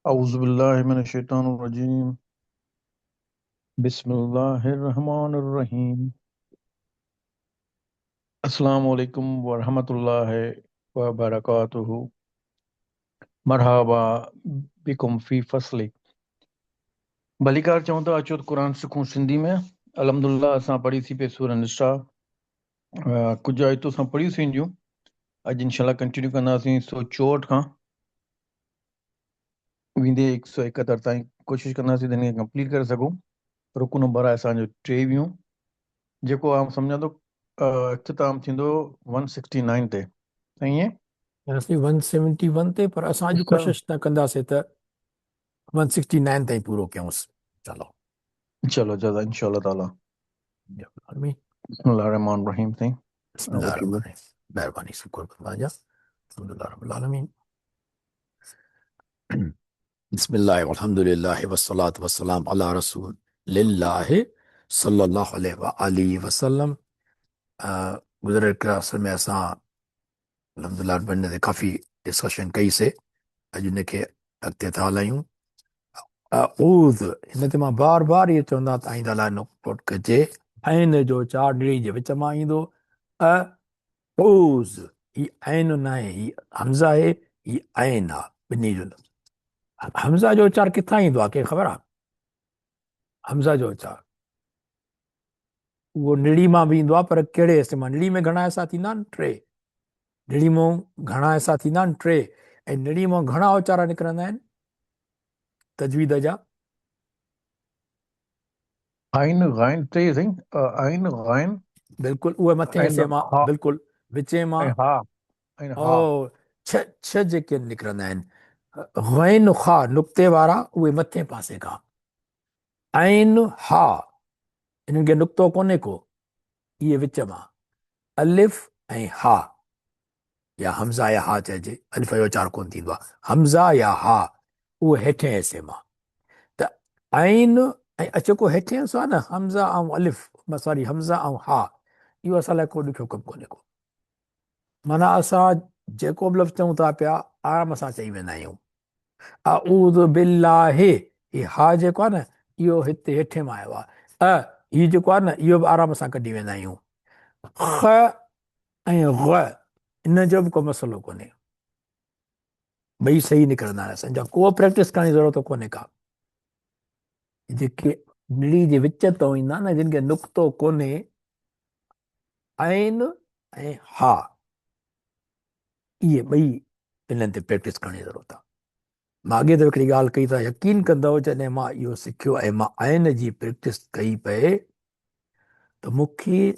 अऊज़ु बिल्लाहि मिनश शैतानिर रजीम। बिस्मिल्लाहिर रहमानिर रहीम। अस्सलामु अलैकुम व रहमतुल्लाहि व बरकातुहू। मरहबा बिकुम फ़ी फ़सली। भलीकार चऊं था, अचो त क़ुरान सिखूं सिंधी में। अल्हम्दुलिल्लाह असां पढ़ीसीं पई सूरह निसा, कुझु आयतूं असां पढ़ियूंसीं जूं। अॼु इंशाअल्लाह कंटिन्यू कंदासीं 164 खां वेंदे 171 ताईं कोशिशि कंदासीं त हिनखे कंप्लीट करे सघूं। रुकू नंबर आहे असांजो 23, जेको आउं सम्झां थो इख़्तिताम थींदो 169 ते, सही आहे? 171 ते, पर असां अॼु कोशिशि न कंदासीं त 169 ताईं पूरो कयूंसि। चलो चलो जज़ा इंशाअल्लाह ताला। बिस्मिल्लाहिर रहमानिर रहीम। साईं बिस्मिल्लाहिर रहमानिर रहीम। मेहरबानी, शुक्र तव्हांजा। अल्हम्दुलिल्लाह रब्बिल आलमीन। बिस्मिल्लाह वल्हम्दुलिल्लाह वस्सलातु वस्सलाम अला रसूलिल्लाह सल्लल्लाहु अलैहि व आलिहि वसल्लम। गुज़िरियल क्लास में असां अल्हम्दुलिल्लाह हिन ते काफ़ी डिस्कशन कईसीं, अॼु हिनखे अॻिते था हलायूं। अऊज़, हिन ते मां बार बार इहो चवंदो आहियां त आईंदा लाइ नोट कजे, ऐन जो चार ॾिणी जे विच मां ईंदो। अऊज़, ही ऐन न आहे, ही हम्ज़ा आहे, ही ऐन आहे, ॿिन्ही जो लफ़्ज़। हम्ज़ा जो उचार किथां ईंदो आहे, कंहिंखे ख़बर आहे? हम्ज़ा जो उचार उहो निड़ी मां बि ईंदो आहे, पर कहिड़े हिसे मां? निड़ी में घणा हिसा थींदा आहिनि? टे। निड़ी मां घणा हिसा थींदा आहिनि? टे। ऐं निड़ी मां घणा उचार निकिरंदा आहिनि तजवीद जा? आइन गाइन टे साईं, आइन गाइन। बिल्कुलु, उहे मथे हिसे मां, बिल्कुलु विचे मां। हा, ऐं हा। ओ, छह जेके निकिरंदा आहिनि, गैन खा नुक्ते वारा, उहे मथे पासे खां। ऐन हा, इन्हनि खे नुक्तो कोन्हे को, इहे विच मां। अलिफ ऐं हा, या हम्ज़ा या हा चइजे, अलिफ जो उचार कोन थींदो आहे, हम्ज़ा या हा, उहे हेठे हिसे मां। त ऐन ऐं जेको हेठे हिसो आहे न, हम्ज़ा ऐं अलिफ, सॉरी, हम्ज़ा ऐं हा, इहो असां लाइ को ॾुखियो कमु कोन्हे को। माना असां जेको बि लफ़्ज़ चऊं था पिया, आराम सां चई वेंदा आहियूं। अऊज़ु बिल्लाहि, ही हा जेको आहे न, इहो हिते हेठे मां आयो आहे। अ, ही जेको आहे न, इहो बि आराम सां कढी वेंदा आहियूं। ख़ ऐं ग़, इन जो बि को मसइलो कोन्हे, ॿई सही निकिरंदा आहिनि असांजा, को प्रैक्टिस करण जी ज़रूरत कोन्हे का। जेके निड़ी जे विच तो ईंदा न, जिन खे नुक्तो कोन्हे, ऐन ऐं हा, इहे ॿई इन्हनि ते प्रैक्टिस करण जी ज़रूरत आहे। मां अॻे दफ़े हिकिड़ी ॻाल्हि कई, त यकीन कंदव जॾहिं मां इहो सिखियो ऐं मां ऐन जी प्रैक्टिस कई पए, त मूंखे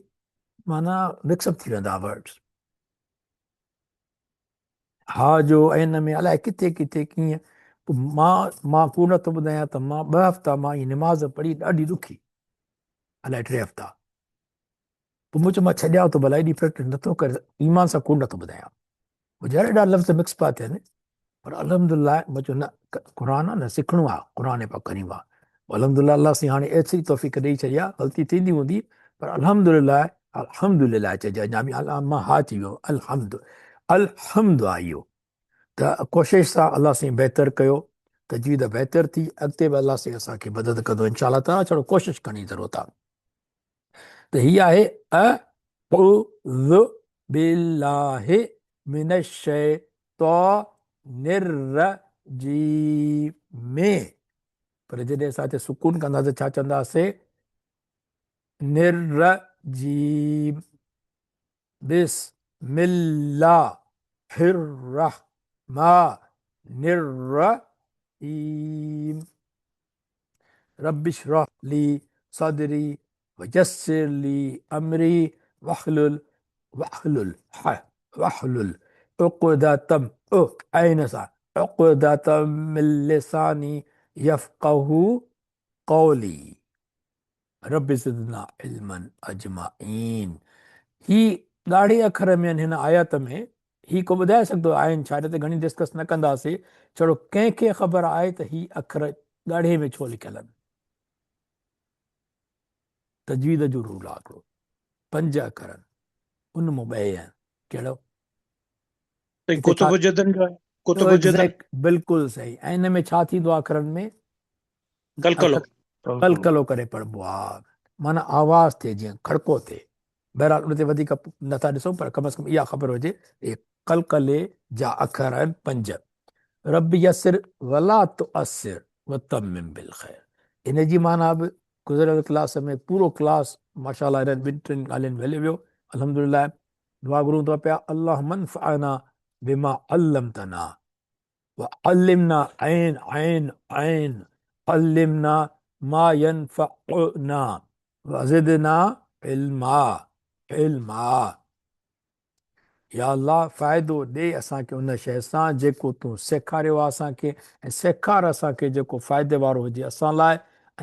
माना मिक्सअप थी वेंदा वर्ड्स। हा जो ऐन में अलाए किथे किथे कीअं। पोइ मां कूड़ नथो ॿुधायां त मां ॿ हफ़्ता मां इहा निमाज़ पढ़ी ॾाढी ॾुखी, अलाए 3 हफ़्ता। पोइ मूं चयो मां छॾियां थो, भला एॾी प्रैक्टिस नथो करे, ईमान सां कूड़ नथो ॿुधायां। पोइ यार एॾा लफ़्ज़ मिक्स पिया थियनि, पर अल्हम्दुलिल्लाह मूं चयो न, क़ुरान आहे न, सिखणो आहे, क़ुरान पाक करीम आहे। अल्हम्दुलिल्लाह अल्लाह साईं हाणे एतिरी तौफ़ीक़ ॾेई छॾी आहे, ग़लती थींदी हूंदी, पर अल्हम्दुलिल्लाह, अल्हम्दुलिल्लाह चइजे, अञा बि मां हा चई वियो, अल्हम्दु, अल्हम्दु आहे इहो। त कोशिश सां अल्लाह साईं बहितर कयो, तजवीद बहितर थी, अॻिते बि अल्लाह साईं असांखे मदद कंदो इंशाअल्लाह ताला, छड़ो कोशिश करण जी ज़रूरत आहे। त हीअ आहे अऊज़ु बिल्लाहि मिनश शैतानिर रजीम। पर जॾहिं असां हिते सुकून कंदासीं छा चवंदासीं? निर्रजीम। बिस्मिल्लाहिर रहमानिर रहीम। रब्बिशरह ली सदरी वयस्सिर ली अमरी वहलुल वहलुल ह वहलुल उक़दतम उ ऐन सां उक़दतम मिन लिसानी यफ़क़हू क़ौली। रब ज़िदना इल्मन अजमाइन। ही ॻाढ़े अखर में आहिनि हिन आयत में, ही को ॿुधाए सघंदो आहिनि छा? हिन ते घणी डिस्कस न कंदासीं, छड़ो कंहिंखे ख़बर आहे त ही अखर ॻाढ़े में छो लिखियलु आहिनि? تجويد جو رول آ هڪڙو پنج اکر آهن ان مان ٻه آهن ڪهڙو؟ سائين ڪتب جدن جو آهي ڪتب جدن بلڪل صحيح ۽ ان ۾ ڇا ٿيندو آهي اکرن ۾ قلقلو قلقلو ڪري پڙهبو آهي معنی آواز ٿئي جيئن کڙڪو ٿئي بهرحال ان تي وڌيڪ نٿا ڏسون پر ڪم از ڪم اها خبر هجي اهي قلقلي جا اکر آهن پنج رب يسر ولا تعسر وتمم بالخير ان جي معنی به گذريل ڪلاس ۾ پورو ڪلاس ماشاء الله انهن ٻن ٽن ڳالهين ۾ هلي ويو الحمدلله دعا گهرون ٿا پيا اللهم انفعنا بما علمتنا وعلمنا عين عين عين علمنا ما ينفعنا وزدنا علما علما يا الله فائدو ڏي اسان کي ان شيء سان جيڪو تون سيکاريو آهي اسان کي ۽ سيکار اسان کي جيڪو فائدي وارو هجي اسان لاء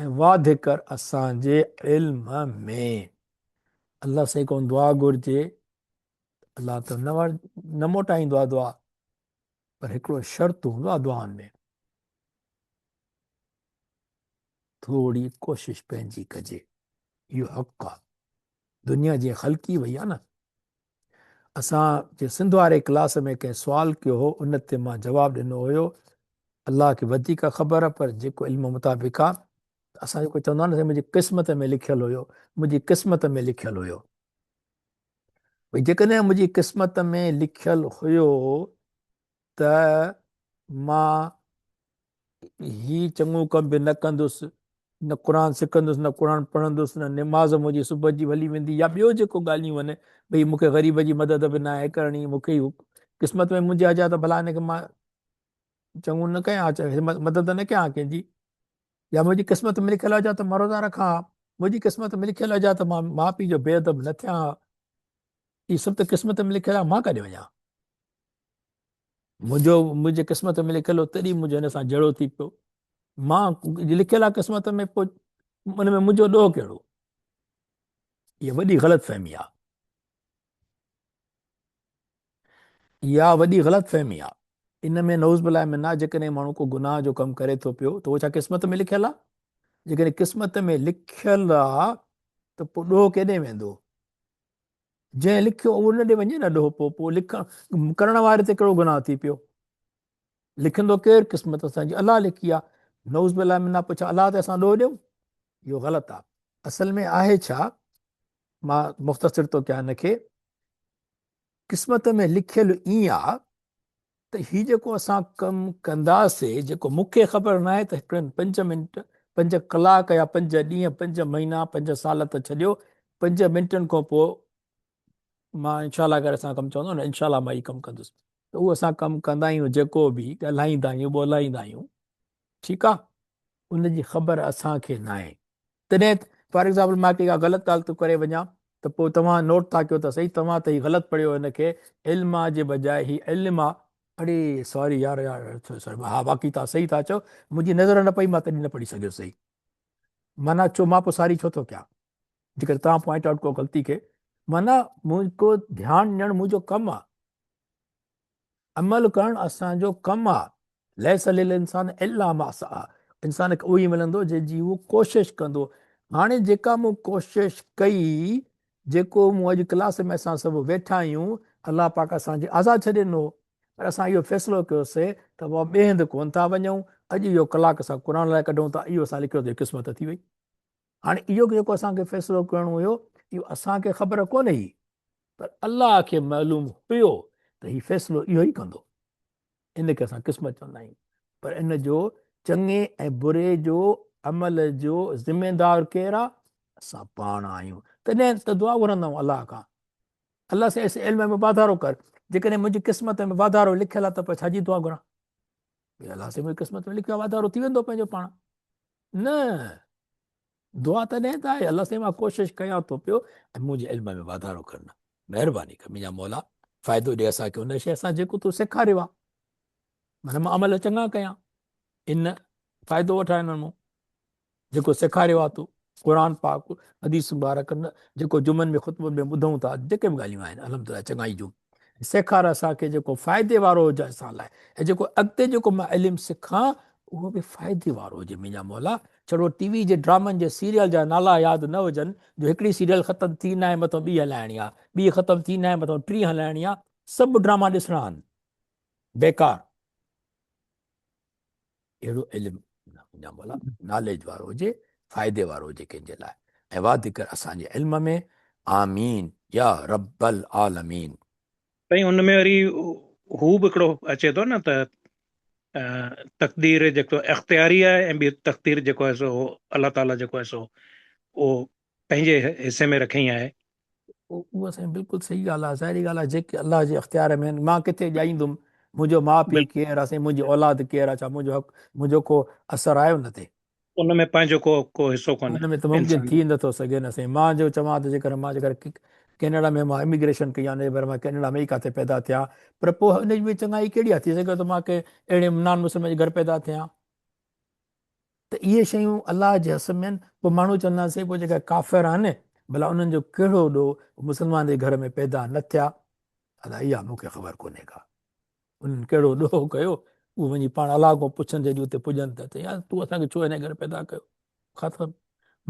۽ واڌ ڪر اسان جي علم ۾. الله سائين کان دعا گهرجي الله ته نه نه موٽائيندو آهي دعا پر هڪڙو شرط هوندو آهي دعائن ۾ ٿوري ڪوشش پنهنجي ڪجي اهو حق آهي دنيا جيئن خلقي وئي آهي نه اسان جي سنڌ واري ڪلاس ۾ ڪنهن سوال ڪيو هو ان تي مان جواب ڏنو هيو الله کي وڌيڪ خبر پر جيڪو علم مطابق آ اسان جيڪو چوندا آهن منهنجي قسمت ۾ لکيل هيو منهنجي قسمت ۾ لکيل هيو ڀئي جيڪڏهن منهنجي قسمت ۾ لکيل هيو ته مان هي چڱو ڪم به نه ڪندس، نه قرآن سکندس، نه قرآن پڙهندس، نه نماز منهنجي صبح جي هلي ويندي يا ٻيو جيڪو ڳالهيون آهن ڀئي مون کي غريب جي مدد به ناهي ڪرڻي، مون کي قسمت ۾ منهنجي هجي ها ته ڀلا هن کي مان چڱو نه ڪيان ها، مدد نه ڪيان ها ڪنهن جي، يا منهنجي قسمت ۾ لکيل هجي ها ته مان روزا رکان ها، منهنجي قسمت ۾ لکيل هجي ها ته مان ماء پيء جو بي ادب نه ٿيان ها، اهي سڀ ته قسمت ۾ لکيل آهي، مان ڪاڏي وڃان؟ منهنجو منهنجي قسمت ۾ لکيل هو تڏهن منهنجو هن سان جهيڙو ٿي پيو. مان لکيل آهي قسمت ۾ پوء ان ۾ منهنجو ڏوهه ڪهڙو؟ اها وڏي غلط فهمي آهي. اها وڏي غلط فهمي آهي. ان ۾ نعوذ بالله من جيڪڏهن ماڻهو ڪو گناهه جو ڪم ڪري ٿو پيو ته اهو ڇا قسمت ۾ لکيل آهي؟ جيڪڏهن قسمت ۾ لکيل آهي ته پوء ڏوهه ڪيڏي ويندو؟ جنهن لکيو اهو ان ڏي وڃي نه ڏوهه پوء پوء لکڻ ڪرڻ واري تي ڪهڙو گناهه ٿي پيو؟ لکندو ڪير؟ قسمت اسان جي الله لکي آ. نعوذ بالله منا پوء ڇا الله تي اسان ڏوهه ڏيون؟ اهو غلط آ. اصل ۾ آهي ڇا؟ مان مختصر ٿو ڪيان ان کي. قسمت ۾ لکيل ائين آ ته هي جيڪو اسان ڪم ڪنداسي جيڪو مون کي خبر ناهي ته هڪڙن پنج منٽ، پنج ڪلاڪ يا پنج ڏينهن، پنج مهينا، پنج سال ته ڇڏيو پنج منٽن کان پوء مان انشاء الله ڪري اسان ڪم چوندو نه انشاء الله مان هي ڪم ڪندس ته اهو اسان ڪم ڪندا آهيون جيڪو به ڳالهائيندا آهيون ٻولائيندا آهيون ٺيڪ آ ان جي خبر اسان کي ناهي تڏهن فار ايگزامپل مان ڪا غلط ڳالهه ٿو ڪري وڃان ته پوء توهان نوٽ ٿا ڪيو ته صحيح توهان ته هي غلط پڙهيو هن کي علم آ جي بجاء هي علم آ اڙي سوري يار يار سوري ها واقعي توهان صحيح ٿا چئو منهنجي نظر نه پئي مان تڏهن نه پڙهي سگهيس صحيح معنيٰ ڇو مان پوء ساري ڇو ٿو ڪيان جيڪڏهن توهان پوائنٽ آئوٽ ڪيو غلطي کي معنيٰ مون کو ڌيان ڏيڻ منهنجو ڪم آ عمل ڪرڻ اسان جو ڪم آ. ليس للانسان الا ما سعي انسان کي اهو ئي ملندو جنهن جي هو ڪوشش ڪندو. هاڻي جيڪا مون ڪوشش ڪئي، جيڪو مون اڄ ڪلاس ۾ اسان سڀ ويٺا آهيون، الله پاڪ اسان کي آزاد ڇڏي ڏنو هو، پر اسان اهو فيصلو ڪيوسي ته بابا ٻئي هنڌ ڪونه ٿا وڃون، اڄ اهو ڪلاڪ اسان قرآن لاء ڪڍون ٿا، اهو اسان لکيو ته قسمت ٿي وئي. هاڻي اهو جيڪو اسان کي فيصلو ڪرڻو هيو، اهو اسان کي خبر ڪونه هئي. پر الله کي معلوم هيو ته هي فيصلو اهو ئي ڪندو. ان کي اسان قسمت چوندا آهيون. پر ان جو چڱي ۽ بري جو عمل جو ذميدار ڪير آ؟ اسان پاڻ آهيون. تڏهن ته دعا گهرندا آهيون الله کان. الله سائين اس علم ۾ واڌارو ڪر. جيڪڏهن منهنجي قسمت ۾ واڌارو لکيل آ ته پوء ڇا جي دعا گهران؟ الله سائين منهنجي قسمت ۾ لکيو آ واڌارو ٿي ويندو پنهنجو پاڻ. نه. دعا تڏهن ته آهي الله سائين مان ڪوشش ڪيان ٿو پيو ۽ منهنجي علم ۾ واڌارو ڪر نه مهرباني ڪر منهنجا مولا فائدو ڏي اسان کي ان شيء سان جيڪو تو سيکاريو آهي معنی مان عمل چڱا ڪيان ان فائدو وٺان انهن مون جيڪو سيکاريو آهي تو قرآن پاڪ حديث مبارڪ جيڪو جمعن ۾ خطبن ۾ ٻڌون ٿا جيڪي به ڳالهيون آهن الحمدلله چڱائي جون سيکار اسان کي جيڪو فائدي وارو هجي اسان لاء ۽ جيڪو اڳتي جيڪو مان علم سکان اهو به فائدي وارو هجي منهنجا مولا ڇڙو ٽي وي جي ڊرامن جي سيريل جا نالا ياد نه هجن جو هڪڙي سيريل ختم ٿي ناهي مٿو ٻي هلائڻي آ ٻي ختم ٿي ناهي مٿو ٽي هلائڻي آ سڀ ڊراما ڏسڻا آهن بيڪار اهڙو علم منهنجا مولا ناليج وارو هجي فائدي وارو هجي ڪنهن جي لاء ۽ واڌ ڪر اسان جي علم ۾ آمين يا رب العالمين. سائين ان ۾ وري هو به هڪڙو اچي ٿو نه ته تقدير جيڪو اختياري آهي ۽ ٻيو تقدير جيڪو آهي سو الله تعالي جيڪو آهي سو اهو پنهنجي حصي ۾ رکئي آهي. اهو سائين بلڪل صحيح ڳالهه آهي ظاهري ڳالهه آهي جيڪي الله جي اختيار ۾ آهن مان ڪٿي ڄائيندم منهنجو ماء پيء ڪير آهي سائين منهنجي اولاد ڪير آهي ڇا منهنجو حق منهنجو ڪو اثر آهي ان تي. ان ۾ پنهنجو ڪو ڪو حصو ڪونهي. ان ۾ ته ممڪن ٿي نٿو سگهي نه سائين مان جو چوان ته جيڪر مان جيڪر ڪينيڊا ۾ مان اميگريشن ڪئي آهي پر مان ڪينيڊا ۾ ئي ڪاٿي پيدا ٿيان پر پوء ان جي چڱائي ڪهڙي آهي ٿي سگهي ٿو مان ڪنهن اهڙي نان مسلم جي گهر پيدا ٿيان ته اهي شيون الله جي هٿ ۾ آهن پوء ماڻهو چوندا آهن سائين پوء جيڪا ڪافر آهن ڀلا انهن جو ڪهڙو ڏوهه مسلمان جي گهر ۾ پيدا نه ٿيا ادا اها مون کي خبر ڪونهي ڪا انهن ڪهڙو ڏوهه ڪيو اهو وڃي پاڻ الله کان پڇن جڏهن اتي پڄن ته يار تون اسان کي ڇو هن گهر پيدا ڪيو ختم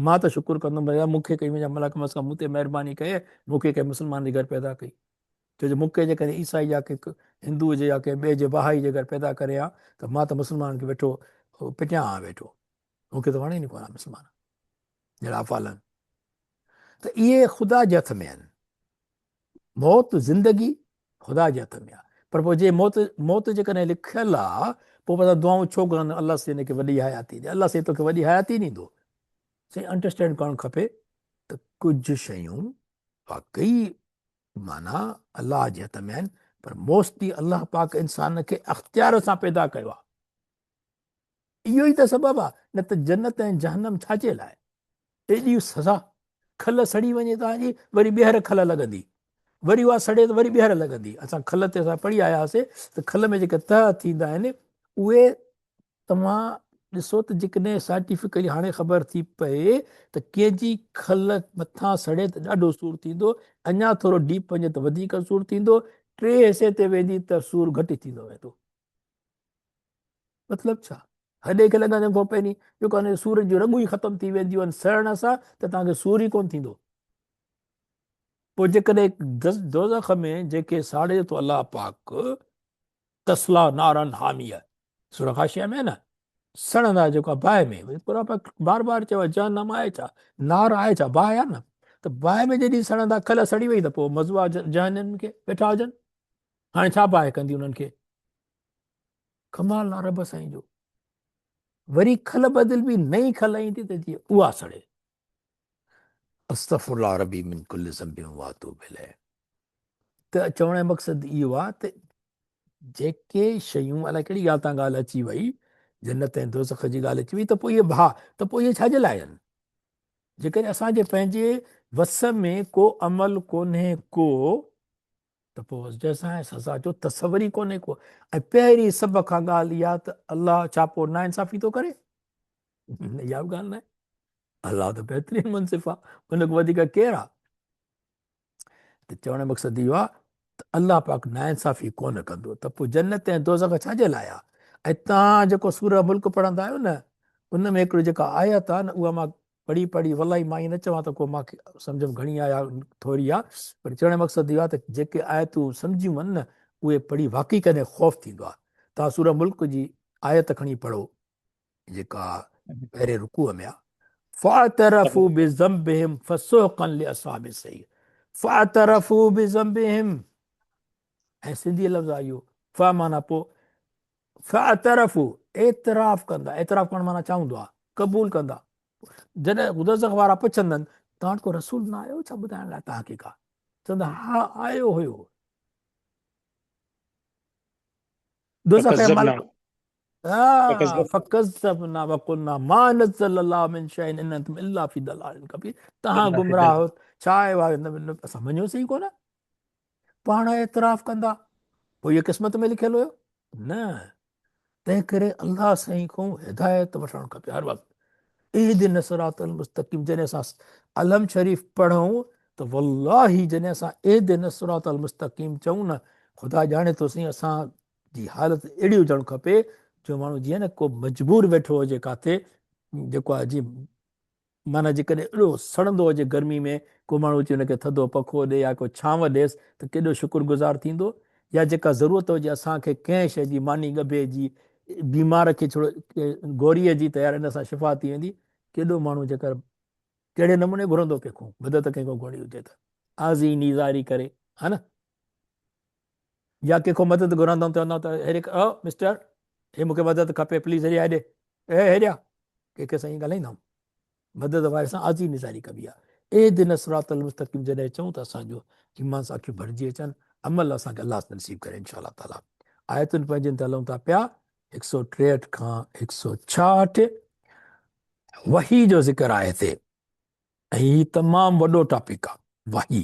مان ته شڪر ڪندم يار مون کي ڪئي منهنجا ملڪ کم از کم مون تي مهرباني ڪئي مون کي ڪنهن مسلمان جي گهر پيدا ڪئي ڇو جو مون کي جيڪڏهن عيسائي يا ڪنهن هندو جي يا ڪنهن ٻئي جي بهائي جي گهر پيدا ڪري ها ته مان ته مسلمان کي ويٺو پٽيان ها ويٺو مون کي ته وڻي ئي ڪونه مسلمان جهڙا افعال آهن ته اهي خدا جي هٿ ۾ آهن موت زندگي خدا جي هٿ ۾ آ پر پوء جي موت موت جيڪڏهن لکيل آ پوء اسان دعائون ڇو گهرندا الله سائين هن کي وڏي حياتي ڏي الله سائين توکي وڏي حياتي ڏيندو سائين انڊرسٽينڊ ڪرڻ کپي ته ڪجهه شيون واقعي معنيٰ الله جي هٿ ۾ آهن پر موسٽلي الله پاڪ انسان کي اختيار سان پيدا ڪيو آ اهو ئي ته سبب آ نه ته جنت ۽ جهنم ڇا جي لاء ايڏي سزا کل سڙي وڃي توهان جي وري ٻيهر کل لڳندي وري اها سڙي ته وري ٻيهر لڳندي اسان کل تي اسان پڙهي آيا هئاسي ته کل ۾ جيڪي تهه ٿيندا آهن اهي توهان ڏسو ته جيڪڏهن سائنٽيفڪلي هاڻي خبر ٿي پئي ته ڪنهن جي کل مٿان سڙي ته ڏاڍو سور ٿيندو اڃا ٿورو ڊيپ وڃي ته وڌيڪ سور ٿيندو ٽي حصي تي ويندي ته سور گهٽ ٿيندو ويندو مطلب ڇا؟ هڏي کي لڳندي کان پهرين جيڪو ان سور جون رڳون ئي ختم ٿي وينديون آهن سڙڻ سان ته توهان کي سور ئي ڪونه ٿيندو. پوء جيڪڏهن دوزخ ۾ جيڪي ساڙي ٿو الله پاڪ تصلا نارا حاميه سوره غاشيه ۾ نه سڙندا جيڪو باهه ۾ قرآن پاڪ بار بار چيو آهي جهنم آهي ڇا نار آهي ڇا باهه آهي نه ته باهه ۾ جڏهن سڙندا کل سڙي وئي ته پوء مزو آهي جهنم کي ويٺا هجن هاڻي ڇا باهه ڪندي انهن کي ڪمال آ رب سائين جو وري کل بدلبي نئين کل ايندي ته جيئن اها سڙي. استغفر الله ربي من ڪل ذنب واتوب اليه ته چوڻ جو مقصد اهو آ ته جيڪي شيون الائي ڪهڙي ڳالهه تان ڳالهه اچي وئي جنت ۽ دوزخ جي ڳالهه اچي وئي ته پوء اهي ڀاء ته پوء اهي ڇا جي لاء آهن جيڪڏهن اسان جي پنهنجي وس ۾ ڪو عمل ڪونهي ڪو ته پوء جنهن سان سزا جو تصور ئي ڪونهي ڪو ۽ پهرين سڀ کان ڳالهه اها ته الله ڇا پوء ناانصافي ٿو ڪري؟ اها به ڳالهه ناهي. الله ته بهترين منصف آهي، ان کان وڌيڪ ڪير آهي؟ ته چوڻ جو مقصد اهو آهي ته الله پاڪ ناانصافي ڪونه ڪندو ته پوء جنت ۽ دوزخ ڇا جي لاء آهي؟ ۽ توهان جيڪو سوره ملڪ پڙهندا آهيو نه ان ۾ هڪڙي جيڪا آيت آهي نه اها مان پڙهي پڙهي والله مان ائين نه چوان ته ڪو مان کي سمجهه ۾ گهڻي آ يا ٿوري آ پر چوڻ جو مقصد اهو آ ته جيڪي آيتون سمجهيون وڃن نه اهي پڙهي واقعي ڪڏهن خوف ٿيندو آ توهان سوره ملڪ جي آيت کڻي پڙهو جيڪا پهرين رڪوع ۾ آ فاعترفوا بذنبهم فسحقا لاصحاب السعير فاعترفوا بذنبهم ۽ سنڌي لفظ آ اهو فا معنيٰ پوء فاعترفوا اعتراف ڪندا، اعتراف ڪرڻ معنيٰ ڇا هوندو آهي؟ قبول ڪندا. جڏهن دوزخ وارا پڇندن، توهان وٽ ڪو رسول نه آيو ڇا ٻڌائڻ لاء توهان کي ڪا؟ چوندا ها آيو هيو. دوزخ جا مالڪ فڪذبنا وقلنا ما نزل الله من شيء ان انتم الا في ضلال ڪبير توهان گمراهه آهيو ڇا آيو آهي اسان مڃيوسين ئي ڪونه. پاڻ اعتراف ڪندا پوء اهو قسمت ۾ لکيل هيو نه تنهن ڪري الله سائين کان هدايت وٺڻ کپي هر وقت اهدنا الصراط المستقيم جڏهن اسان علم شريف پڙهون ته والله جڏهن اسان اهدنا الصراط المستقيم چئون نه خدا ڄاڻي ٿو سائين اسان جي حالت اهڙي هجڻ کپي جو ماڻهو جيئن نه ڪو مجبور ويٺو هجي ڪاٿي جيڪو آهي جيئن معنيٰ جيڪڏهن ايڏو سڙندو هجي گرمي ۾ ڪو ماڻهو اچي ان کي ٿڌو پکو ڏي يا ڪو ڇانو ڏيس ته ڪيڏو شڪر گذار ٿيندو يا جيڪا ضرورت هجي اسان کي ڪنهن شيء جي ماني ڳڀي جي بيمار کي ڇڙو گوريء جي ته يار ان سان شفا ٿي ويندي ڪيڏو ماڻهو جيڪر ڪهڙي نموني گهرندو ڪنهن کان مدد ڪنهن کان گهرڻي هجي ته آزي نيزاري ڪري ها نه يا ڪنهن کان مدد گهرندا آهيون چوندا ته هيڏي او مسٽر هي مونکي مدد کپي پليز هيڏي هيڏي اي هيڏي آ ڪنهن کي سان ائين ڳالهائيندا آهيون مدد واري سان آزي نيزاري ڪبي آهي اي دن صراط المستقيم جڏهن چئون ته اسان جو ايمان سان اکيون ڀرجي اچن عمل اسان کي الله نصيب ڪري انشاء الله تعالي آيتن پنهنجن تي هلون ٿا پيا 163 کان 166 وحي جو ذڪر آهي هتي ۽ هي تمام وڏو ٽاپڪ آهي وحي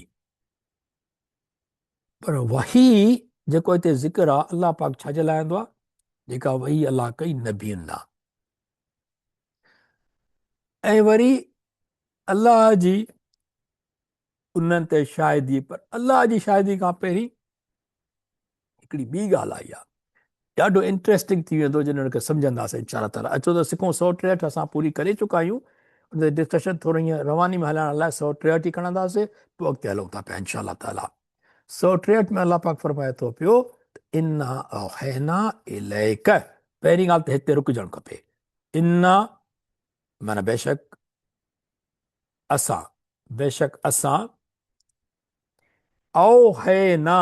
پر وحي جيڪو هتي ذڪر آهي الله پاڪ ڇا جي لاء آندو آهي جيڪا وحي الله ڪئي نبين ڏانهن ۽ وري الله جي انهن تي شاهدي پر الله جي شاهدي کان پهرين هڪڙي ٻي ڳالهه آئي آهي ڏاڍو انٽريسٽنگ ٿي ويندو جڏهن ان کي سمجهنداسين انشاء الله تعالٰي اچو ته سکون 163 اسان پوري ڪري چڪا آهيون ان تي ڊسڪشن ٿورو ائين رواني ۾ هلائڻ لاء 163 ئي کڻنداسين پوء اڳتي هلون ٿا پيا انشاء الله تعالٰي 163 ۾ الله پاڪ فرمائي ٿو پيو ته انا اوحينا اليک پهرين ڳالهه ته هتي رڪجڻ کپي انا معنی بيشڪ اسان بيشڪ اسان اوحينا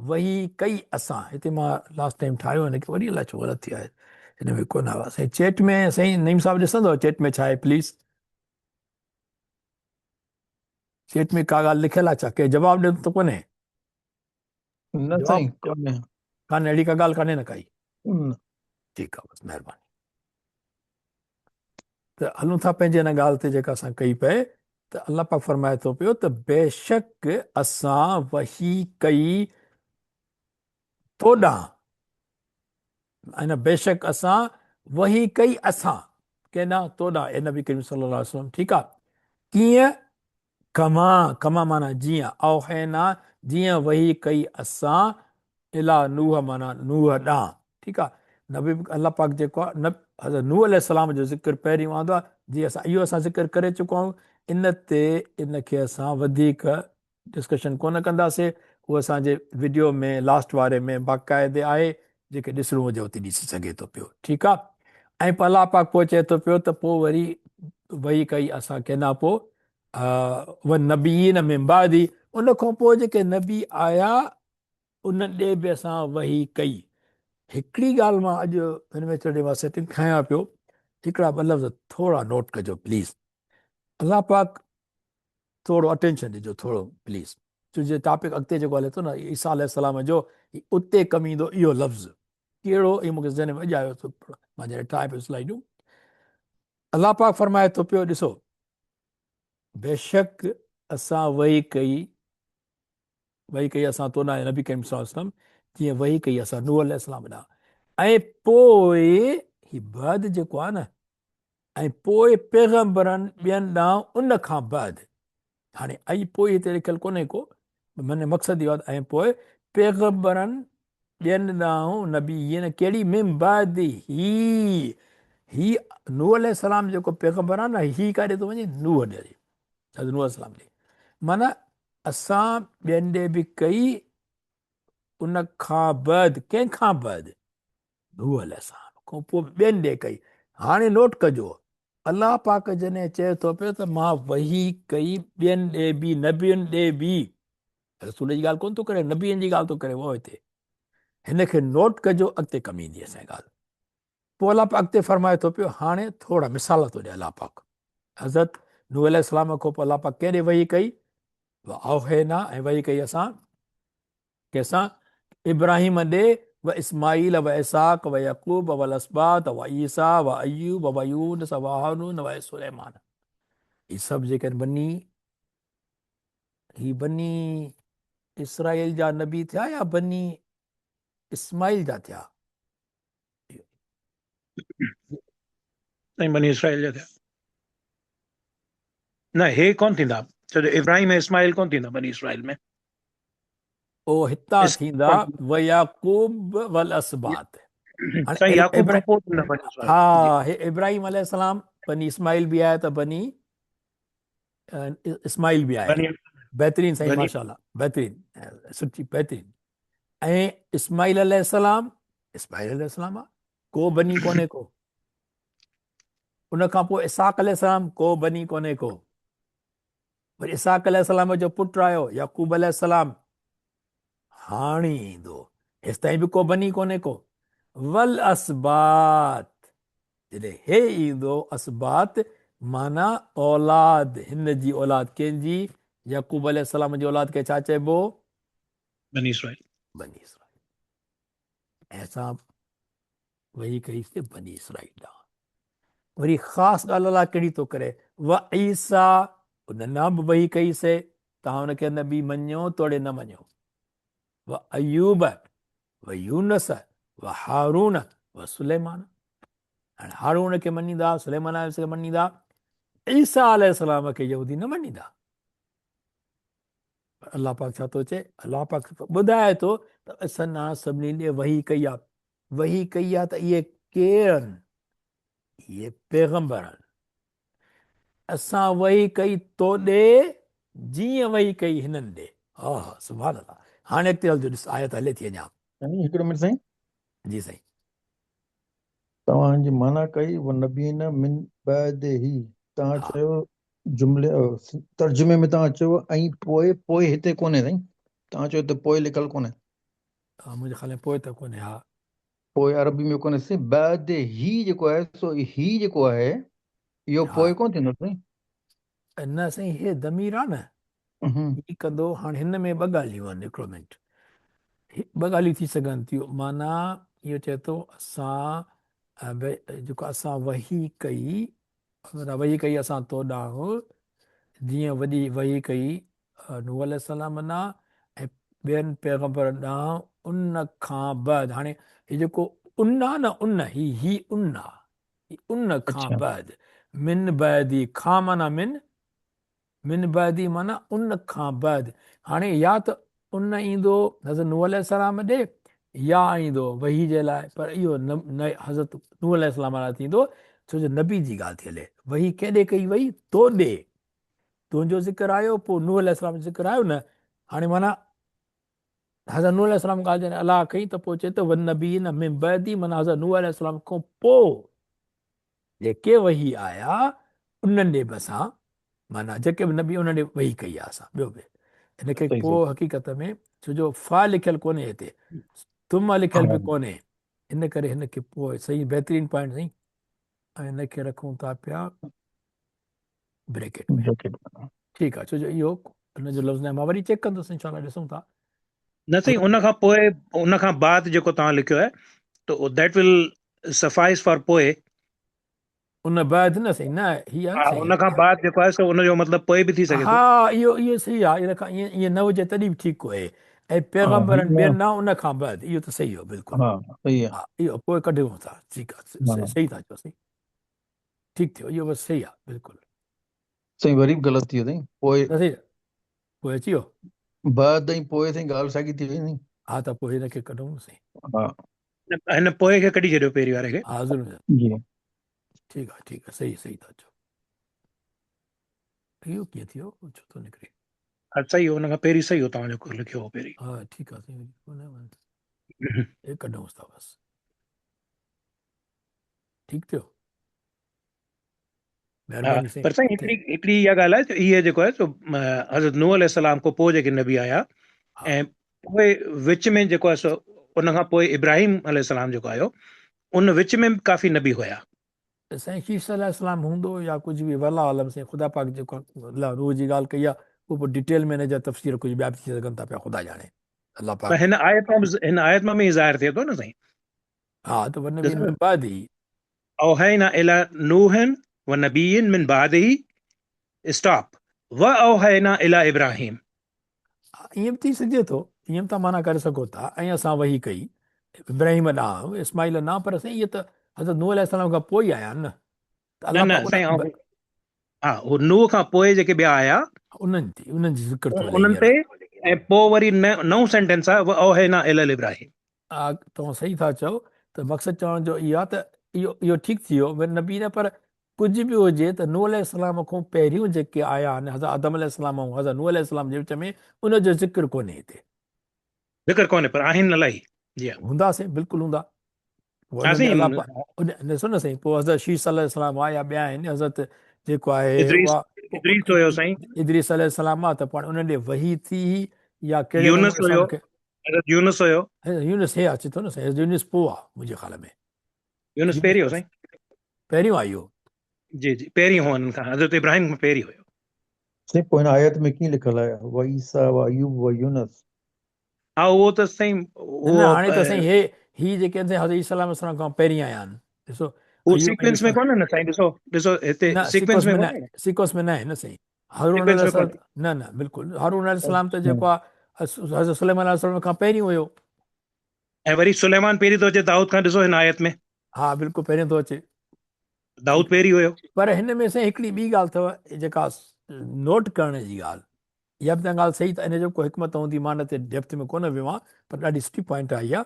وحي ڪئي اسان هتي مان لاسٽ ٽائيم ٺاهيو هن کي وري الائي ڇو غلط ٿي آهي هن ۾ ڪونه آيو سائين چيٽ ۾ سائين نعيم صاحب ڏسندو چيٽ ۾ ڇا آهي پليز چيٽ ۾ ڪا ڳالهه لکيل آهي ڇا ڪنهن جواب ڏنو ته ڪونهي نه سائين ڪونهي ڪانه اهڙي ڪا ڳالهه ڪانهي نه ڪائي ٺيڪ آهي بس مهرباني ته هلون ٿا پنهنجي ان ڳالهه تي جيڪا اسان ڪئي پئي ته الله پاڪ فرمائي ٿو پيو ته بيشڪ اسان وحي ڪئي تو ڏانهن ۽ بيشڪ اسان وحي ڪئي اسان ڪنهن ڏانهن تو ڏانهن اي نبي ڪريم صلي الله عليه وسلم ٺيڪ آ ڪيئن ڪما، ڪما معنيٰ جيئن، اوحينا جيئن وحي ڪئي اسان، اليٰ نوح معنيٰ نوح ڏانهن. ٺيڪ آ نبي الله پاڪ جيڪو آ حضرت نوح عليه السلام جو ذڪر پهريون آندو آ جي اسان اهو اسان ذڪر ڪري چڪا آهيون ان تي ان کي اسان وڌيڪ ڊسڪشن ڪونه ڪنداسي اهو اسان جي وڊيو ۾ لاسٽ واري ۾ باقاعدي آهي جيڪي ڏسڻو هجي اتي ڏسي سگهي ٿو پيو ٺيڪ آ ۽ پوء الله پاڪ پوء چئي ٿو پيو ته پوء وري وحي ڪئي اسان ڪنهن پوء والنبيين من بعدي ان کان پوء جيڪي نبي آيا انهن ڏي به اسان وحي ڪئي هڪڙي ڳالهه مان اڄ هن ۾ چڙهي مان سيٽنگ ٺاهيان پيو هڪڙا ٻه لفظ ٿورا نوٽ ڪجو پليز الله پاڪ ٿورو اٽينشن ڏجو ٿورو پليز ڇو جو ٽاپڪ اڳتي جيڪو هلي ٿو نه عيسيٰ عليه السلام جو اتي ڪم ايندو اهو لفظ ڪهڙو اهو مونکي ذهن ۾ اڄ آيو مان جڏهن ٺاهي پيو سلائيڊون الله پاڪ فرمائي ٿو پيو ڏسو بيشڪ اسان وحي ڪئي وحي ڪئي اسان تو ڏانهن نبي ڪريم صلي الله عليه وسلم جيئن وحي ڪئي اسان نوح عليه السلام ڏانهن ۽ پوء هي بعد جيڪو آهي نه ۽ پوء پيغمبرن ٻين ڏانهن ان کان بعد هاڻي ۽ پوء هتي لکيل ڪونهي ڪو من مقصد اهو آهي ۽ پوء پيغمبرن ٻين ڏانهن نبيين ڪهڙي من بعد هي هي نوح عليه السلام جيڪو پيغمبر آهي نه هي ڪاڏي ٿو وڃي نوح ڏي حضرت نوح عليه السلام ڏي معنی اسان ٻين ڏي به ڪئي ان کان بعد ڪنهن کان بعد نوح عليه السلام کان پوء ٻين ڏي ڪئي هاڻي نوٽ ڪجو الله پاڪ جڏهن چئي ٿو پيو ته مان وحي ڪئي ٻين ڏي به نبين ڏي به رسول جي ڳالهه ڪونه ٿو ڪري نبين جي ڳالهه ٿو ڪري اهو هتي هن کي نوٽ ڪجو اڳتي ڪم ايندي اسان ڳالهه پوء الله پاڪ اڳتي فرمائي ٿو پيو هاڻي ٿورا مثال ٿو ڏي الله پاڪ حضرت نوح عليه السلام کان پوء الله پاڪ ڪنهن ڏي وحي ڪئي اوحينا ۽ وحي ڪئي اسان ڪنهن سان؟ ابراهيم ڏي، و اسماعيل و اسحاق و يعقوب و الاسباط و عيسيٰ و ايوب و يونس و هارون و سليمان. هي سڀ جيڪي آهن بني هي بني اسرائيل جا نبي ٿيا يا بني اسماعيل جا ٿيا؟ سائين بني اسرائيل جا ٿيا نه هي ڪون ٿيندا ڇو جو ابراهيم ۽ اسماعيل ڪون ٿيندا بني اسرائيل ۾ او هتان ٿيندا ويعقوب والاسباط. هاڻي سائين يعقوب کان پوء نه بني اسرائيل. ها هي ابراهيم عليه السلام بني اسماعيل به آهي ته بني اسماعيل به آهي. بهترين سائين ماشاءالله بهترين سٺي بهترين. ۽ اسماعيل عليه السلام اسماعيل عليه السلام آ ڪو بني ڪونهي ڪو. ان کان پوء اسحاق عليه السلام ڪو بني ڪونهي ڪو. وري اسحاق عليه السلام جو پٽ آيو يعقوب عليه السلام هاڻي ايندو هيستائين به ڪو بني ڪونهي ڪو. والاسباط جڏهن هي ايندو اسباط معنيٰ اولاد هن جي اولاد ڪنهن جي يعقوب عليه السلام جي اولاد کي ڇا چئبو؟ بني اسرائيل. بني اسرائيل. ۽ اسان وحي ڪئي سي بني اسرائيل ڏانهن. وري خاص ڳالهه الله ڪهڙي ٿو ڪري و عيسيٰ ان ڏانهن به وحي ڪئي سي توهان ان کي نبي مڃيو توڙي نه مڃيو. و ايوب و يونس و هارون و سليمان. هاڻي هارون کي مڃيندا سليمان عليه السلام کي مڃيندا عيسيٰ عليه السلام کي يهودي نه مڃيندا. پر الله پاڪ ڇا ٿو چئي؟ الله پاڪ ٻڌائي ٿو ته اسان سڀني ڏي وحي ڪئي آ. وحي ڪئي آ ته اهي ڪير آهن؟ اهي پيغمبر آهن. اسان وحي ڪئي تو ڏي جيئن وحي ڪئي هنن ڏي. ها ها سبحان الله. هاڻي اڳتي هلجو ڏس آيت هلي ٿي اڃا. سائين هڪڙو منٽ سائين. جي سائين. توهان جي معنيٰ ڪئي ونبيين من بعده توهان چيو جملي ترجمي ۾ توهان چيو ۽ پوء پوء هتي ڪونهي سائين توهان چيو ته پوء لکيل ڪونهي. ها منهنجي خيال ۾ پوء ته ڪونهي ها. پوء عربي ۾ ڪونهي سائين بعد هي جيڪو آهي سو هي جيڪو آهي اهو پوء ڪونه ٿيندو سائين. نه سائين هي ضمير آ نه هي ڪندو هاڻ هن ۾ ٻه ڳالهيون آهن هڪڙو منٽ ٻه ڳالهيون ٿي سگهن ٿيون معنيٰ اهو چئي ٿو اسان جيڪو اسان وحي ڪئي وحي ڪئي اسان تو ڏانهن جيئن وڏي وحي ڪئي نوح عليه السلام ڏانهن ۽ ٻين پيغمبرن ڏانهن ان کان بعد هاڻي هي جيڪو ان آ نه ان هي هي ان آ هي ان کان بعد من بعدي کان معنيٰ من من بعدي معنيٰ ان کان بعد هاڻي يا ته ان ايندو حضرت نوح عليه السلام ڏي يا ايندو وحي جي لاء پر اهو نه حضرت نوح عليه السلام لاء ٿيندو ڇو جو نبي جي ڳالهه ٿي هلي وحي ڪنهن ڏي ڪئي وئي تو ڏي تنهنجو ذڪر آيو پوء نوح عليه السلام جو ذڪر آيو نه هاڻي معنيٰ حضرت نوح عليه السلام ڳالهه جڏهن الله ڪئي ته پوء چئي ته والنبيين من بعدي معنيٰ حضرت نوح عليه السلام کان پوء جيڪي وحي آيا انهن ڏي به اسان معنيٰ جيڪي به نبي انهن ڏي وحي ڪئي آهي اسان ٻيو به ان کي پوء حقيقت ۾ ڇو جو فا لکيل ڪونهي هتي ثم لکيل به ڪونهي ان ڪري هن کي پوء صحيح بهترين پوائنٽ سائين ۽ هن کي رکون ٿا پيا بريڪيٽ ۾ ٺيڪ آهي ڇو جو اهو ان جو لفظ نه مان وري چيڪ ڪندس انشاء الله ڏسون ٿا نه سائين ان کان پوء ان کان بعد جيڪو توهان لکيو آهي ته that will suffice for پوء ان بعد نه سائين نه هي آهي سائين ان کان بعد جيڪو آهي سو ان جو مطلب پوء به ٿي سگهي ٿو ها اهو اهو صحيح آهي ان کان ائين ائين نه هجي تڏهن به ٺيڪ آهي ۽ پيغمبرن ٻين نه ان کان بعد اهو ته صحيح هو بلڪل ها صحيح آهي ها اهو پوء ڪڍيون ٿا ٺيڪ آهي صحيح ٿا چئو سائين ٺيڪ ٿيو اهو بس صحيح آهي بلڪل سائين وري به غلط ٿي ويو سائين پوء نه سائين پوء اچي ويو بعد ۽ پوء سائين ڳالهه ساڳي ٿي وئي سائين ها ته پوء هن کي ڪڍون نه سائين ها هن پوء کي ڪڍي ڇڏيو پهرين واري کي ها ضرور جي ٺيڪ آ ٺيڪ آ صحيح صحيح ٿا چئو اهو ڪيئن ٿيو ڇو ٿو نڪري ها صحيح ان کان پهرين صحيح هو توهان جيڪو لکيو هو پهرين ها ٺيڪ آ سائين هي ڪڍونس ٿا بس ٺيڪ ٿيو مهرباني سائين پر سائين هڪڙي هڪڙي اها ڳالهه آهي ته اهي جيڪو آهي سو حضرت نوح عليه السلام کان پوء جيڪي نبي آيا ۽ پوء وچ ۾ جيڪو آهي سو ان کان پوء ابراهيم عليه السلام جيڪو آيو ان وچ ۾ به ڪافي نبي هيا. سائين شيث عليه السلام هوندو يا ڪجهه به والله عالم سائين خدا پاڪ جيڪو الله روح جي ڳالهه ڪئي آهي اهو پوء ڊيٽيل ۾ ان جا تفسير ڪجهه ٻيا به ٿي سگهن ٿا پيا خدا ڄاڻي الله پاڪ. پر هن آيت مان به هن آيت مان به ظاهر ٿئي ٿو نه سائين. ها ته ونبي من بعده. اوحينا الي نوح ونبي من بعده اسٽاپ واوحينا الي ابراهيم. ائين به ٿي سگهجي ٿو، ائين به توهان معنيٰ ڪري سگهو ٿا، ۽ اسان وحي ڪئي ابراهيم ڏانهن، اسماعيل ڏانهن، پر سائين اهي ته حضرت نوح عليه السلام کان پوء ئي آيا آهن نه، ته نه الله نه پاڪ سائين ان ها هو نوح کان پوء جيڪي ٻيا آيا انهن تي انهن جي ذڪر ٿو هلي انهن هينئر. تي ۽ پوء وري نئون سينٽينس آهي واوحينا الي ابراهيم. توهان صحيح ٿا چئو. ته مقصد چوڻ جو اهو آهي ته اهو اهو ٺيڪ ٿي ويو وري نبي نه پر ڪجهه به هجي ته نوح عليه السلام کان پهريون جيڪي آيا آهن حضرت آدم عليه السلام ۽ حضرت نوح عليه السلام جي وچ ۾ ان جو ذڪر ڪونهي هتي. ذڪر ڪونهي پر آهن الائي جي ها. هوندا سائين بلڪل هوندا. پوء انهن ۾ الله پاڪ ڏسو نه سائين پوء حضرت شيس عليه السلام آ يا ٻيا آهن حضرت جيڪو آهي ادريس ادريس هيو سائين ادريس عليه السلام آ ته پاڻ انهن ڏي وحي ٿي هئي يا ڪهڙي يونس هيو حضرت يونس هيو. يونس هي اچي ٿو نه سائين يونس پوء آ منهنجي خيال ۾. يونس پهريون سائين. پهريون آ اهو. جي جي پهريون هو انهن کان حضرت ابراهيم کان پهريون هيو. سائين پوء هن آيت ۾ ڪيئن لکيل آهي وعيسيٰ وايوب ويونس. ها اهو ته سائين اهو نه هاڻي ته سائين هي هي جيڪي آهن سائين حضرت عيسيٰ عليه السلام کان پهرين آيا آهن ڏسو هو سيڪوينس ۾ ڪونهي نه سائين ڏسو ڏسو هتي سيڪوينس ۾ نه سيڪوينس ۾ نه آهي نه سائين هارون عليه السلام نه نه بلڪل هارون عليه السلام ته جيڪو آهي حضرت سليمان عليه السلام کان پهرين هيو. ۽ وري سليمان پهرين ٿو اچي دائود کان ڏسو هن آيت ۾. ها بلڪل پهرين ٿو اچي. دائود پهرين هيو. پر هن ۾ سائين هڪڙي ٻي ڳالهه اٿو جيڪا نوٽ ڪرڻ جي ڳالهه اها به ته ڳالهه صحيح ته ان جو ڪو حڪمت هوندي مان ان تي ڊيپٿ ۾ ڪونه ويو آهيان پر ڏاڍي سٺي پوائنٽ آئي آهي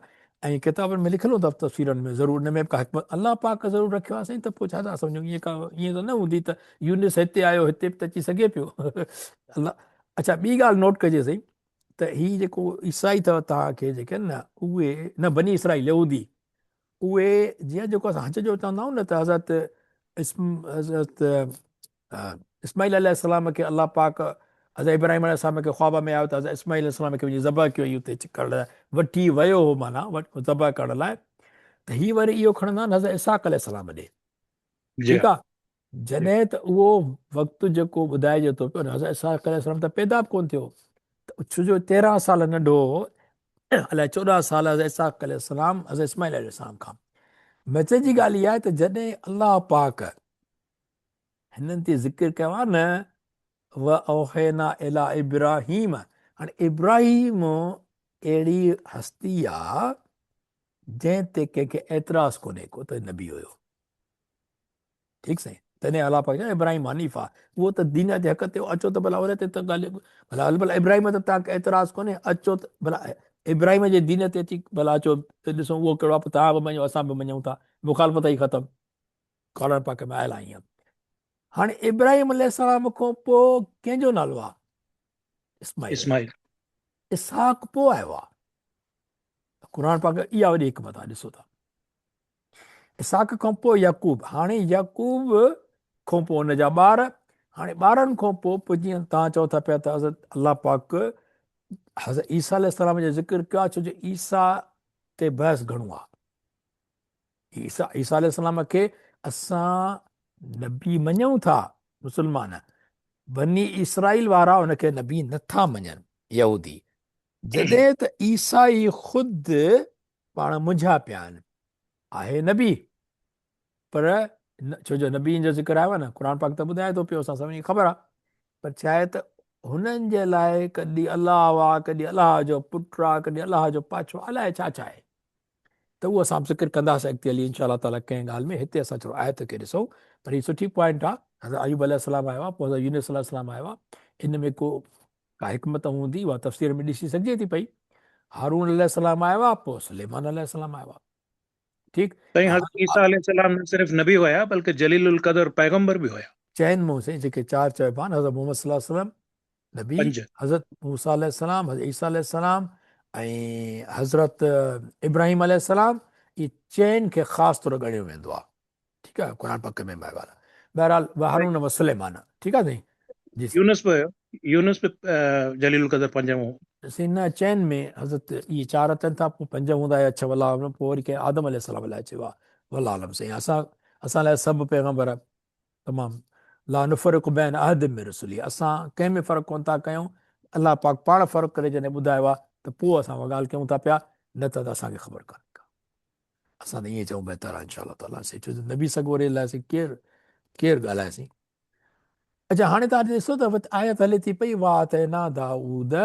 ۽ ڪتابن ۾ لکيل هوندو تفسيرن ۾ ضرور ان ۾ به ڪا حڪمت الله پاڪ ضرور رکيو آهي سائين ته پوء ڇا ٿا سمجهون ائين ڪا ائين ته نه هوندي ته يونس هتي آيو هتي به ته اچي سگهي پيو الله اڇا ٻي ڳالهه نوٽ ڪجي سائين ته هي جيڪو عيسائي اٿو توهان کي جيڪي آهن نه اهي نه بني اسرائيل يهودي اهي جيئن جيڪو اسان حج جو چوندا آهيون نه ته حضرت اسم حضرت اسماعيل عليه السلام کي الله پاڪ حضرت ابراهيم عليه السلام کي خواب ۾ آيو ته حضرت اسماعيل عليه السلام کي وڃي ذبح ڪيو ۽ اتي ڪرڻ لاء وٺي ويو هو معنيٰ ذبح ڪرڻ لاء ته هي وري اهو کڻندا آهن حضرت اسحاق عليه السلام ڏي ٺيڪ آ جڏهن ته اهو وقت جيڪو ٻڌائجي ٿو پيو حضرت اسحاق عليه السلام ته پيدا به ڪونه ٿيو ته ڇو جو 13 سال ننڍو هو الائي 14 سال حضرت اسحاق عليه السلام حضرت اسماعيل عليه السلام کان مزي جي ڳالهه اها آهي ته جڏهن الله پاڪ هنن تي ذڪر ڪيو آهي نه واوحينا الي ابراهيم هاڻي ابراهيم اهڙي هستي آ جنهن تي ڪنهن کي اعتراض ڪونهي ڪو ته نبي هيو ٺيڪ سائين تڏهن الله پاڪ چيو ابراهيم حنيف آ اهو ته دين جي حق تي اچو ته ڀلا ان تي ته ڳالهه ڀلا ڀلا ابراهيم ته توهان کي اعتراض ڪونهي اچو ته ڀلا ابراهيم جي دين تي اچي ڀلا اچو ته ڏسو اهو ڪهڙو آ توهان به مڃو اسان به مڃون ٿا مخالفت ئي ختم قرآن پاڪ ۾ آيل آهي هاڻي ابراهيم عليه السلام کان پوء ڪنهن جو نالو آ؟ اسماعيل. اسماعيل. اسحاق پوء آيو آ. قرآن پاڪ اها وڏي حڪمت آ ڏسو ٿا. اسحاق کان پوء يعقوب، هاڻي يعقوب کان پوء ان جا ٻار، هاڻي ٻارن کان پوء پوء جيئن توهان چئو ٿا پيا ته حضرت الله پاڪ حضرت عيسيٰ عليه السلام جو ذڪر ڪيو آ ڇو جو عيسيٰ تي بحث گهڻو آ. عيسيٰ عيسيٰ عليه السلام کي اسان نبي مڃون ٿا مسلمان بني اسرائيل وارا ان کي نبي نٿا مڃن يهودي جڏهن ته عيسائي خود پاڻ منجها پيا آهن آهي نبي پر ڇو جو نبين جو ذڪر آيو آهي نه قرآن پاڪ ته ٻڌائي ٿو پيو اسان سڀني کي خبر آهي پر ڇا آهي ته هنن جي لاء ڪڏهن الله آ ڪڏهن الله جو پٽ آ ڪڏهن الله جو پاڇو الائي ڇا ڇا آهي ته اهو اسان به ذڪر ڪنداسين اڳتي هلي انشاء الله تعالٰي ڪنهن ڳالهه ۾ هتي اسان ٿورو آيت کي ڏسون پر هي سٺي پوائنٽ آ حضرت ايوب عليه السلام آيو آ پوء حضرت يونس عليه السلام آيو آ ان ۾ ڪو ڪا حڪمت هوندي اها تفسير ۾ ڏسي سگهجي ٿي پئي هارون عليه السلام آيو آ پوء سليمان عليه السلام آيو آ ٺيڪ. سائين حضرت عيسيٰ عليه السلام نه صرف نبي هيا بلڪه جليل القدر پيغمبر به هيا. چئن مون سائين جيڪي چار چئبا آهن حضرت محمد صلي الله عليه وسلم نبي، پنج. حضرت موسيٰ عليه السلام، حضرت عيسيٰ عليه السلام ۽ حضرت ابراهيم عليه السلام اهي چئن کي خاص طور ڳڻيو ويندو آهي ٺيڪ آهي قرآن پاڪ ۾ به آيو آهي بهرحال وهارون و سليمان ٺيڪ آهي سائين جي سائين. يونس به هيو يونس به جليل القدر پنجون هو. سائين نه چئن ۾ حضرت اهي چار اچن ٿا پوء پنج هوندا يا ڇهه والله اعلم پوء وري ڪنهن آدم عليه السلام لاء چيو آهي والله اعلم سائين اسان اسان لاء سڀ پيغمبر تمام لا نفرق بين احد من رسله اسان ڪنهن ۾ فرق ڪون ٿا ڪيون الله پاڪ پاڻ فرق ڪري جڏهن ٻڌايو آهي ته پوء اسان اها ڳالهه ڪيون ٿا پيا نه ته اسان کي خبر ڪانهي ڪا اسان ته ائين چئون بهتر آهي انشاء الله تعالٰي سي ڇو جو نبي سڳوري لاء سي ڪير ڪير ڳالهائي سي اچھا هاڻي تان ڏسو ته آيت هلي ٿي پئي واتينا داؤد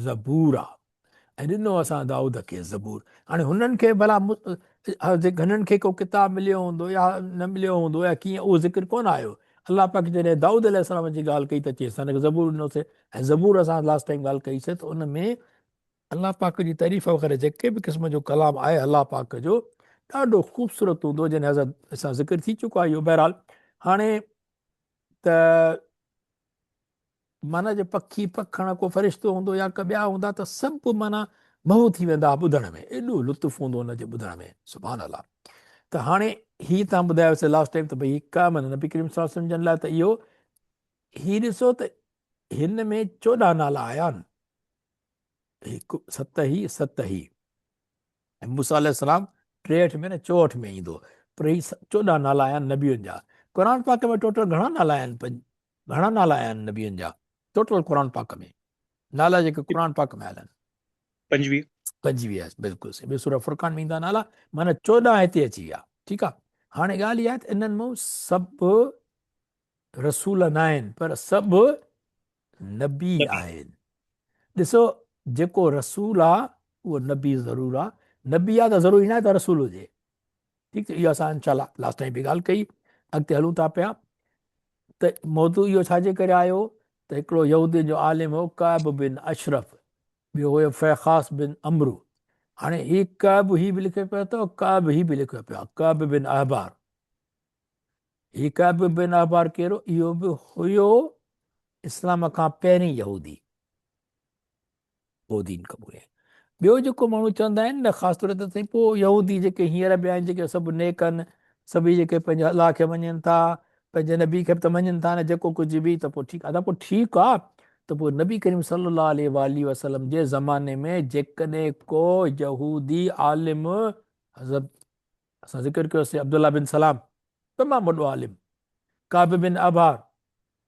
زبورا ۽ ڏنو اسان دائود کي زبور. هاڻي هنن کي ڀلا هنن کي ڪو ڪتاب مليو هوندو يا نه مليو هوندو يا ڪيئن اهو ذڪر ڪونه آيو. الله پاڪ جڏهن دائود عليه السلام جي ڳالهه ڪئي ته چيس هن کي زبور ڏنوسي ۽ زبور اسان لاسٽ ٽائيم ڳالهه ڪئي سي ته ان ۾ الله پاڪ جي تعريف وغيره جيڪي به قسم جو ڪلام آهي الله پاڪ جو ڏاڍو خوبصورت هوندو جنهن حضرت سان ذڪر ٿي چڪو آهي اهو بهرحال هاڻي ته معنيٰ جو پکي پکڻ ڪو فرشتو هوندو يا ڪا ٻيا هوندا ته سڀ معنيٰ محو ٿي ويندا ٻڌڻ ۾ ايڏو لطف هوندو ان جي ٻڌڻ ۾ سبحان الله ته هاڻي هي تان ٻڌايو سي لاسٽ ٽائيم ته ڀئي هڪ معنيٰ نبي ڪريم صلي الله عليه وسلم جن لاء ته اهو هي ڏسو ته هن ۾ 14 نالا آيا آهن هڪ ست هي ست هي ۽ موسيٰ عليه السلام 63 ۾ نه 64 ۾ ايندو پر هي 14 نالا آيا آهن نبين جا قرآن پاڪ ۾ ٽوٽل گهڻا نالا آيا آهن گهڻا نالا آيا آهن نبين جا ٽوٽل قرآن پاڪ ۾ نالا جيڪي قرآن پاڪ ۾ آيل آهن 25 25 بلڪل صحيح ٻي سورة فرقان ۾ ايندا نالا معنی 14 هتي اچي ويا ٺيڪ آ هاڻي ڳالهه اها آهي ته انهن مان سڀ رسول ناهن پر سڀ نبي آهن. ڏسو جيڪو رسول آ اهو نبي ضرور آ، نبي آ ته ضروري ناهي ته رسول هجي. ٺيڪ اهو اسان انشاء الله لاسٽ ٽائيم به ڳالهه ڪئي اڳتي هلون ٿا پيا ته موضوع اهو ڇا جي ڪري آيو ته هڪڙو يهودين جو عالم هو ڪعب بن اشرف ٻيو هيو فيخاص بن عمرو هاڻي هي ڪعب هي به لکيو پيو اٿو ڪعب هي به لکيو پيو ڪعب بن احبار هي ڪعب بن احبار ڪير هو؟ اهو به هيو اسلام کان پهرين يهودي. پوء دين قبوليائين. ٻيو جيڪو ماڻهو چوندا آهن نه خاص طور تي سائين پوء يهودي جيڪي هينئر به آهن جيڪي سڀ نيڪ آهن سڀئي جيڪي پنهنجي الله کي مڃين ٿا پنهنجي نبي کي به ته مڃين ٿا نه جيڪو ڪجهه به ته پوء ٺيڪ آهي پوء ٺيڪ آهي ته پوء نبي ڪريم صلي الله عليه واٰله وسلم جي زماني ۾ جيڪڏهن ڪو يهودي عالم حضرت اسان ذڪر ڪيوسين عبدالله بن سلام تمام وڏو عالم، ڪعب بن احبار،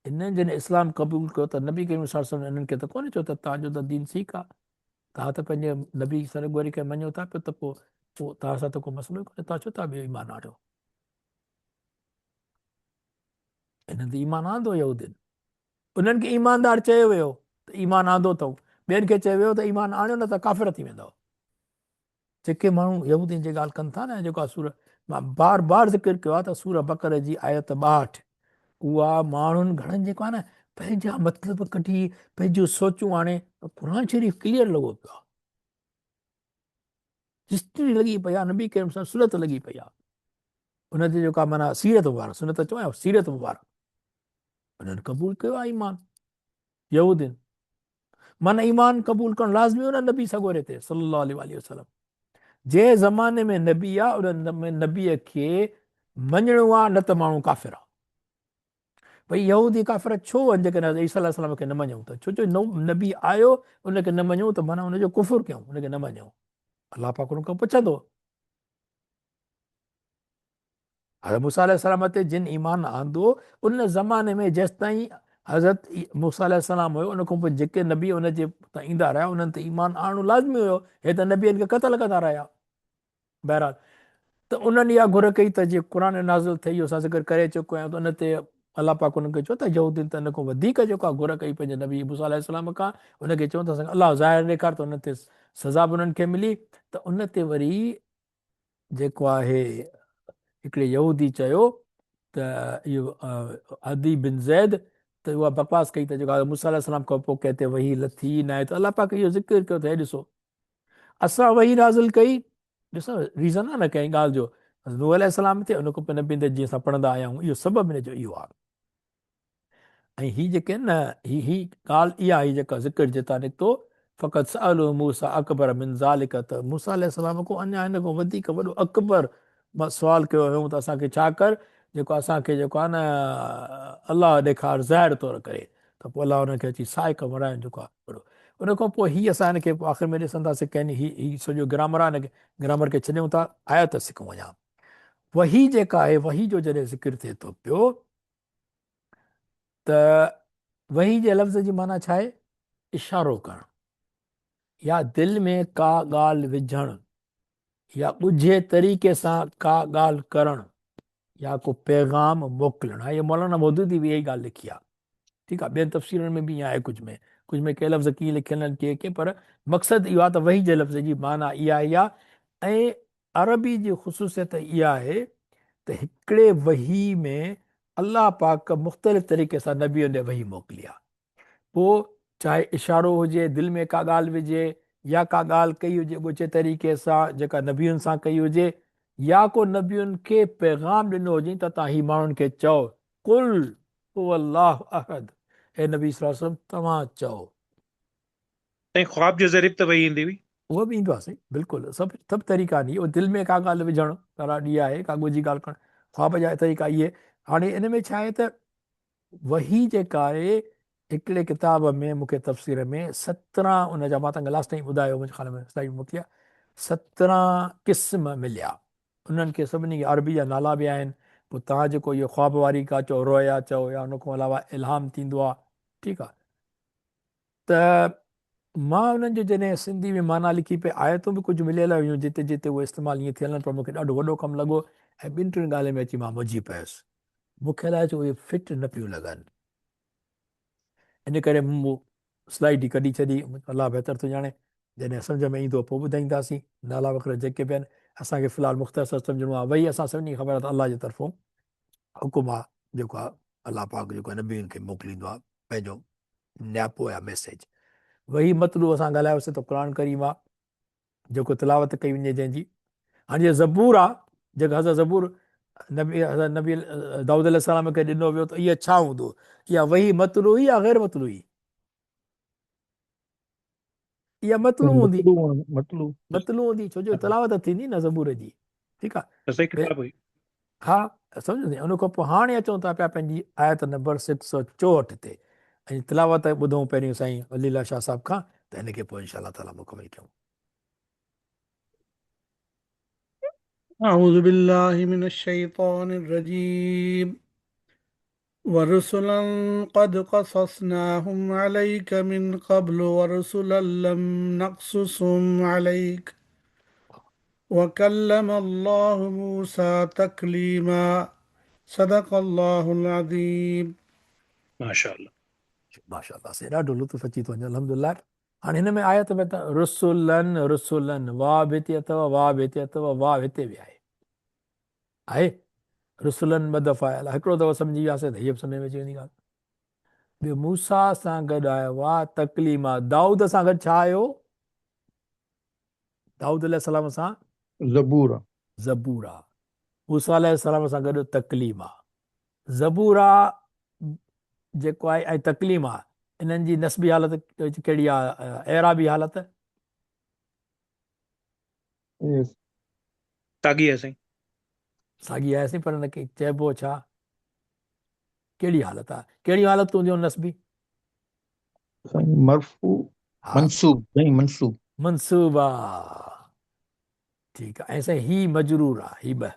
انهن جڏهن اسلام قبول ڪيو ته نبي ڪريم صلي الله عليه وسلم انهن کي ته ڪونه چيو ته توهان جو ته دين سيک آ، توهان ته پنهنجي نبي سرگوري کي مڃيو ٿا پيو ته پوء پوء توهان سان ته ڪو مسئلو ئي ڪونهي، توهان ڇو ٿا ٻيو ايمان آڻيو؟ انهن ته ايمان آندو يهودين، انهن کي ايماندار چيو ويو ته ايمان آندو اٿئون، ٻين کي چيو ويو ته ايمان آڻيو نه ته ڪافر ٿي ويندؤ. جيڪي ماڻهو يهودين جي ڳالهه ڪن ٿا نه جيڪا سورة مان بار بار ذڪر ڪيو آهي ته سورة بقره جي آيت 62 اها ماڻهن گهڻن جيڪو آهي نه پنهنجا مطلب ڪڍي پنهنجون سوچون آڻي قرآن شريف ڪليئر لڳو پيو آهي هسٽري لڳي پئي آهي نبي ڪريم سان سنت لڳي پئي آهي ان جي جيڪا معنيٰ سيرت مبارڪ سنت چوان سيرت مبارڪ انهن قبول ڪيو آهي ايمان يهودين معنيٰ ايمان قبول ڪرڻ لازمي هو نه نبي سڳوري تي صلي الله عليه واٰله وسلم جنهن زماني ۾ نبي آ ان نبي کي مڃڻو آ نه ته ماڻهو ڪافر آ ڀئي يهودي ڪافر ڇو آهن جيڪڏهن عيسيٰ عليه السلام کي نه مڃون ته ڇو جو نبي آيو ان کي نه مڃون ته معنيٰ ان جو ڪفر ڪيون ان کي نه مڃون الله پاڪ ان کان پڇندو حضرت موسيٰ عليه السلام تي جن ايمان آندو ان زماني ۾ جيستائين حضرت موسيٰ عليه السلام هيو ان کان پوء جيڪي نبي ان جي تان ايندا رهيا انهن تي ايمان آڻڻو لازمي هيو هي ته نبين کي قتل ڪندا رهيا بهرحال ته انهن اها گهر ڪئي ته جي قرآن نازل ٿئي اهو اسان ذڪر ڪري چڪو آهيون ته ان تي الله پاڪ انهن کي چيو ته يهودين ته ان کان وڌيڪ جيڪو آهي گهر ڪئي پنهنجي نبي موسيٰ عليه السلام کان ان کي چيو ته اسان الله ظاهر ڏيکار ته ان تي سزا به انهن کي ملي ته ان تي وري جيڪو آهي هڪڙي يهودي چيو ته اهو عدي بن زيد ته اها بڪواس ڪئي ته جيڪو موسيٰ عليه السلام کان پوء ڪنهن تي وحي لٿي ئي ناهي ته الله پاڪ اهو ذڪر ڪيو ته هي ڏسو اسان وحي نازل ڪئي ڏسو ريزن آهي نه ڪنهن ڳالهه جو نوح عليه السلام تي ان کان پوء نبين تي جيئن اسان پڙهندا آيا آهيون اهو سبب ان جو اهو آهي ۽ هي جيڪي آهن نه هي هي ڳالهه اها آهي جيڪا ذڪر جتان نڪتو فقد سألوا موسيٰ اڪبر من ذلڪ ته موسيٰ عليه السلام کان اڃا هن کان وڌيڪ وڏو اڪبر سوال ڪيو هيون ته اسان کي ڇا ڪر جيڪو اسان کي جيڪو آهي نه الله ڏيکار ظاهر طور ڪري ته پوء الله انهن کي اچي سائق وڻايو جيڪو آهي وڏو ان کان پوء هي اسان هن کي آخر ۾ ڏسنداسين ڪنهن هي هي سڄو گرامر آهي هن کي گرامر کي ڇڏيون ٿا آيت سکون اڃا وحي جيڪا آهي وحي جو جڏهن ذڪر ٿئي ٿو پيو ته وحي جي لفظ جي معنيٰ ڇا آهي؟ اشارو ڪرڻ يا دل ۾ ڪا ڳالهه وجهڻ يا ڳجهي طريقي سان ڪا ڳالهه ڪرڻ يا ڪو پيغام موڪلڻ. ها، هي مولانا مودودي به اها ئي ڳالهه لکي آهي. ٺيڪ آهي، ٻين تفسيرن ۾ به ائين آهي ڪجهه ۾ ڪجهه ۾ ڪي لفظ ڪيئن لکيل آهن ڪي ڪي پر مقصد اهو آهي ته وحي جي لفظ جي معنيٰ اها ئي آهي ۽ عربي جي خصوصيت اها آهي ته هڪڙي وحي ۾ الله پاڪ مختلف طريقي سان نبين ڏي وحي موڪلي آهي. پوء چاهي اشارو هجي، دل ۾ ڪا ڳالهه وجهي يا ڪا ڳالهه ڪئي هجي ڳجهي طريقي سان جيڪا نبين سان ڪئي هجي يا ڪو نبين کي پيغام ڏنو هجين ته تان هي ماڻهن کي چئو، قل هو الله احد، اي نبي صلي الله عليه وسلم توهان چئو. سائين خواب جي ذريعي به ته وحي ايندي هئي. اهو به ايندو آهي سائين بلڪل سڀ سڀ طريقا آهن اهو دل ۾ ڪا ڳالهه وجهڻ تراڏي آهي ڪا ڳجهي ڳالهه ڪرڻ خواب جا طريقا اهي هاڻي ان ۾ ڇا آهي ته وحي جيڪا آهي هڪڙي ڪتاب ۾ مون کي تفسير ۾ 17 ان جا مان توهان کي لاسٽ ٽائيم ٻڌايو منهنجي خيال ۾ سلائيڊ موڪلي آهي 17 قسم مليا انهن کي سڀني کي عربي جا نالا به آهن پوء توهان جيڪو اهو خواب واري ڪا چئو رويا چئو يا ان کان علاوه الهام ٿيندو آهي ٺيڪ آهي ته مان انهن جو جڏهن سنڌي ۾ معنيٰ لکي پئي آيتون به ڪجهه مليل هيون جتي جتي اهي استعمال ائين ٿيل آهن پر مون کي ڏاڍو وڏو ڪم لڳو ۽ ٻن ٽن ڳالهين ۾ اچي مان منجهي پيس. مون کي الائي ڇو اهي فٽ نه پيون لڳن. ان ڪري مون سلائيڊ ئي ڪڍي ڇڏي. الله بهتر ٿو ڄاڻي. جڏهن سمجهه ۾ ايندو پوء ٻڌائينداسين. نالا وغيره جيڪي به آهن اسان کي في الحال مختصر سمجهڻو آهي. وحي اسان سڀني کي خبر آهي ته الله جي طرفون حڪم آهي جيڪو آهي الله پاڪ جيڪو آهي نبين کي موڪليندو آهي پنهنجو نياپو يا ميسيج. وحي متلو اسان ڳالهايوسين ته قرآن ڪريم آ جيڪو تلاوت ڪئي وڃي جنهن جي. هاڻي جي زبور آ جيڪا حضرت زبور نبي حضرت نبي دائود عليه السلام کي ڏنو ويو ته اها ڇا هوندو؟ اها وحي متلو هئي يا غير متلو هئي؟ اها متلو هوندي. متلو متلو هوندي ڇو جو تلاوت ٿيندي نه زبور جي. ٺيڪ آ. ته صحيح ڪتاب هئي. ها سمجهو سائين ان کان پوء هاڻي اچون ٿا پيا پنهنجي آيت نمبر 664 تي ۽ تلاوت ٻڌون پهريون سائين ولي الله شاهه صاحب کان ته ان کي پوء انشاء الله تعالي مڪمل ڪيون. اعوذ بالله من الشيطان الرجيم ورسلا قد قصصناهم عليك من قبل ورسلا لم نقصصهم عليك وڪلم الله موسيٰ تڪليما صدق الله العظيم. ماشاء الله. ماشاء الله سائين ڏاڍو لطف اچي ٿو وڃي الحمدلله هاڻي هن ۾ آيت ۾ ته رسلن رسلن واء به هتي اٿو واء به هتي اٿو واء هتي به آهي آهي رسلن ٻه دفعا آيل آهي هڪڙو دفعو سمجهي وياسين ته هيء به سمجهه ۾ اچي ويندي ڳالهه ٻيو موسيٰ سان گڏ آيو آ تڪليما دائود سان گڏ ڇا آيو دائود عليه السلام سان زبور زبور آ موسيٰ عليه السلام سان گڏ تڪليم آ زبور آ جيڪو آهي ۽ تڪليم آ انهن جي نسبي حالت ڪهڙي آ اعرابي حالت ساڳي آهي سائين. ساڳي آهي سائين پر ان کي چئبو ڇا؟ ڪهڙي حالت آهي؟ ڪهڙيون حالتون هونديون نسبي؟ سائين مرفوع منصوب سائين منصوب. منصوب آ ٺيڪ آ ۽ سائين هي مجرور آ هي ٻه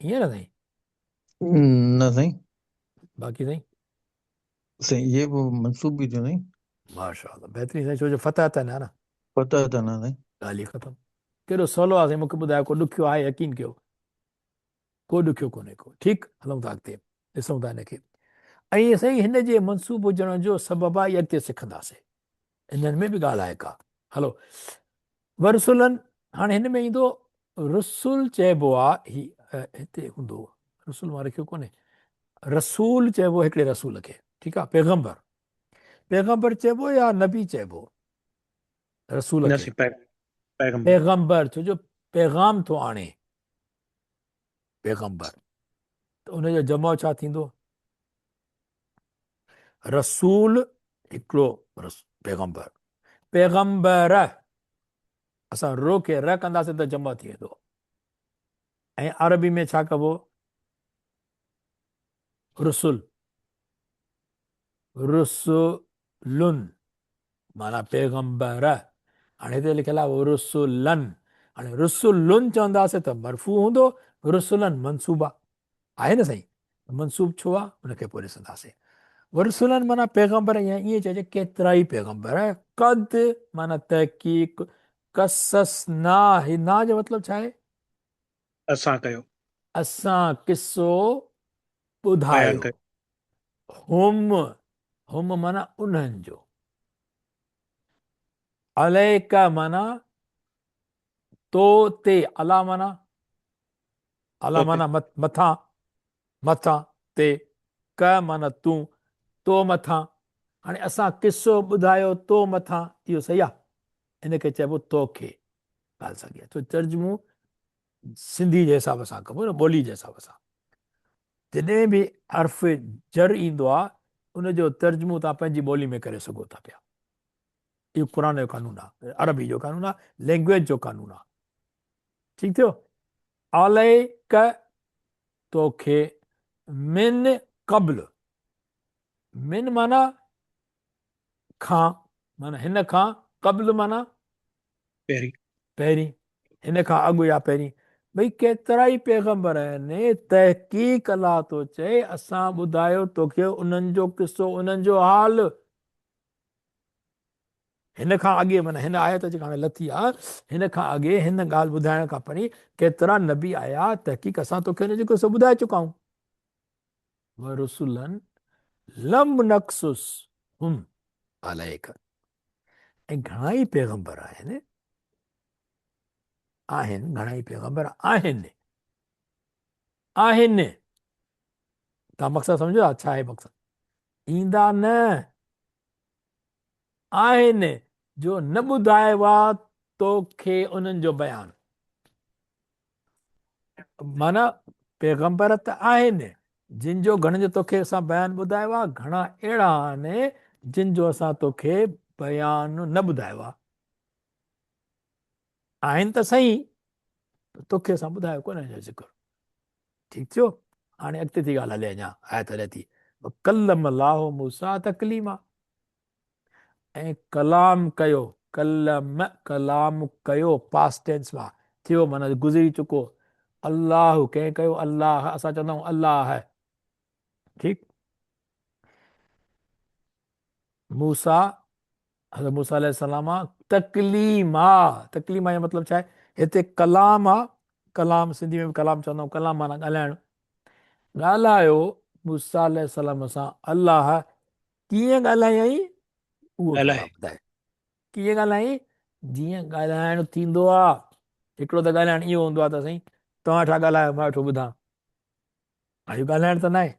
ائين نه سائين؟ نه سائين. باقي سائين؟ سائين اهي به منصوب به ٿيو سائين. ماشاءالله بهترين سائين ڇو جو فتح ته نه نه. فتح ته نه سائين. ڳالهه ئي ختم. ڪيڏو سولو آ سائين مونکي ٻڌايو ڪو ڏکيو آهي يقين ڪيو ڪو ڏکيو ڪونهي ڪو ٺيڪ هلون ٿا اڳتي ڏسون ٿا هن کي ۽ سائين هن جي منصوب هجڻ جو سبب آهي اڳتي سکنداسين انهن ۾ به ڳالهه آهي ڪا هلو ورسلن هاڻي هن ۾ ايندو رسول چئبو آ هي هتي هوندو رسول مان رکيو ڪونهي رسول چئبو هڪڙي رسول کي ٺيڪ آ پيغمبر پيغمبر چئبو يا نبي چئبو رسول کي پيغمبر ڇو جو پيغام ٿو آڻي پيغمبر ته ان جو جمع ڇا ٿيندو رسول هڪڙو پيغمبر پيغمبر اسان رو کي ر ڪنداسين ته جمع ٿي ويندو ۽ عربي ۾ ڇا ڪبو رسل رسلن معنيٰ پيغمبر هاڻي هتي لکيل آهي رسلن هاڻي رسلن چونداسين ته مرفوع هوندو رسلن منصوب آهي آهي نه سائين منصوب ڇو آهي ان کي پوء ڏسنداسين ورسلن معنيٰ پيغمبر يا ائين چئجي ڪيترائي پيغمبر قد معنيٰ تحقيق قصصنا هي نا جو مطلب ڇا آهي اسان ڪيو اسان قصو ٻڌايو هم هم معنيٰ انهن جو عليڪ معنيٰ تو تي علا معنيٰ علا معنيٰ مٿان مٿان تي ڪ معنيٰ تون تو مٿان. هاڻي اسان قصو ٻڌايو تو مٿان، اهو صحيح آ؟ ان کي چئبو توکي. ڳالهه ساڳي آ. تو ترجمو سنڌي جي حساب سان ڪبو نه، ٻولي جي حساب سان. جڏهن به حرف جر ايندو آ، ان جو ترجمو توهان پنهنجي ٻولي ۾ ڪري سگهو ٿا پيا. اهو قرآن جو قانون آ، عربي جو قانون آ، لينگويج جو قانون آ. ٺيڪ ٿيو؟ عليڪ توکي، من قبل، من معنيٰ کان، معنيٰ هن کان، قبل معنيٰ پهرين، پهرين، هن کان اڳ يا پهرين. ڀئي ڪيترائي پيغمبر آهن، تحقيق الله ٿو چئي اسان ٻڌايو توکي انهن جو قصو، انهن جو حال. هن کان اڳي معنيٰ هن آيت جيڪا هاڻي لٿي آ، هن کان اڳي هن ڳالهه ٻڌائڻ کان پهرين ڪيترا نبي آيا، تحقيق اسان توکي انهن جو قصو ٻڌائي چڪا آهيون. ورسلا لم نقصصهم عليک ۽ گهڻا ئي پيغمبر آهن، آهن، گهڻا ئي پيغمبر آهن، آهن. توهان مقصد سمجهو ٿا ڇا آهي مقصد؟ ايندا نه. آهن جو نه ٻڌايو آ توکي انهن جو بيان. معنيٰ پيغمبر ته آهن جن جو گهڻن جو توکي اسان بيان ٻڌايو آ، گهڻا اهڙا آهن جن جو اسان توکي بيان نه ٻڌايو آ. آهن ته سهي پر توکي اسان ٻڌايو ڪونهي ان جو ذڪر. ٺيڪ ٿيو؟ هاڻي اڳتي ٿي ڳالهه هلي اڃا آيت هلي ٿي. وڪلم الله موسيٰ تڪليما ۽ ڪلام ڪيو، ڪلم ڪلام ڪيو پاسٽ ٽينس مان ٿيو معنيٰ گذري چڪو، الله ڪنهن ڪيو الله اسان چوندا آهيون الله ٺيڪ موسيٰ حضرت موسيٰ عليه السلام تڪليما تڪليما جو مطلب ڇا آهي هتي ڪلام آ ڪلام سنڌي ۾ به ڪلام چوندا آهيون ڪلام معنيٰ ڳالهائڻ ڳالهايو موسيٰ عليه السلام سان الله ڪيئن ڳالهايائين اهو ڳالهائي. ٻڌائي ڪيئن ڳالهايائين جيئن ڳالهائڻ ٿيندو آ هڪڙو ته ڳالهائڻ اهو هوندو آ ته سائين توهان ويٺا ڳالهايو مان ويٺو ٻڌان اهو ڳالهائڻ ته ناهي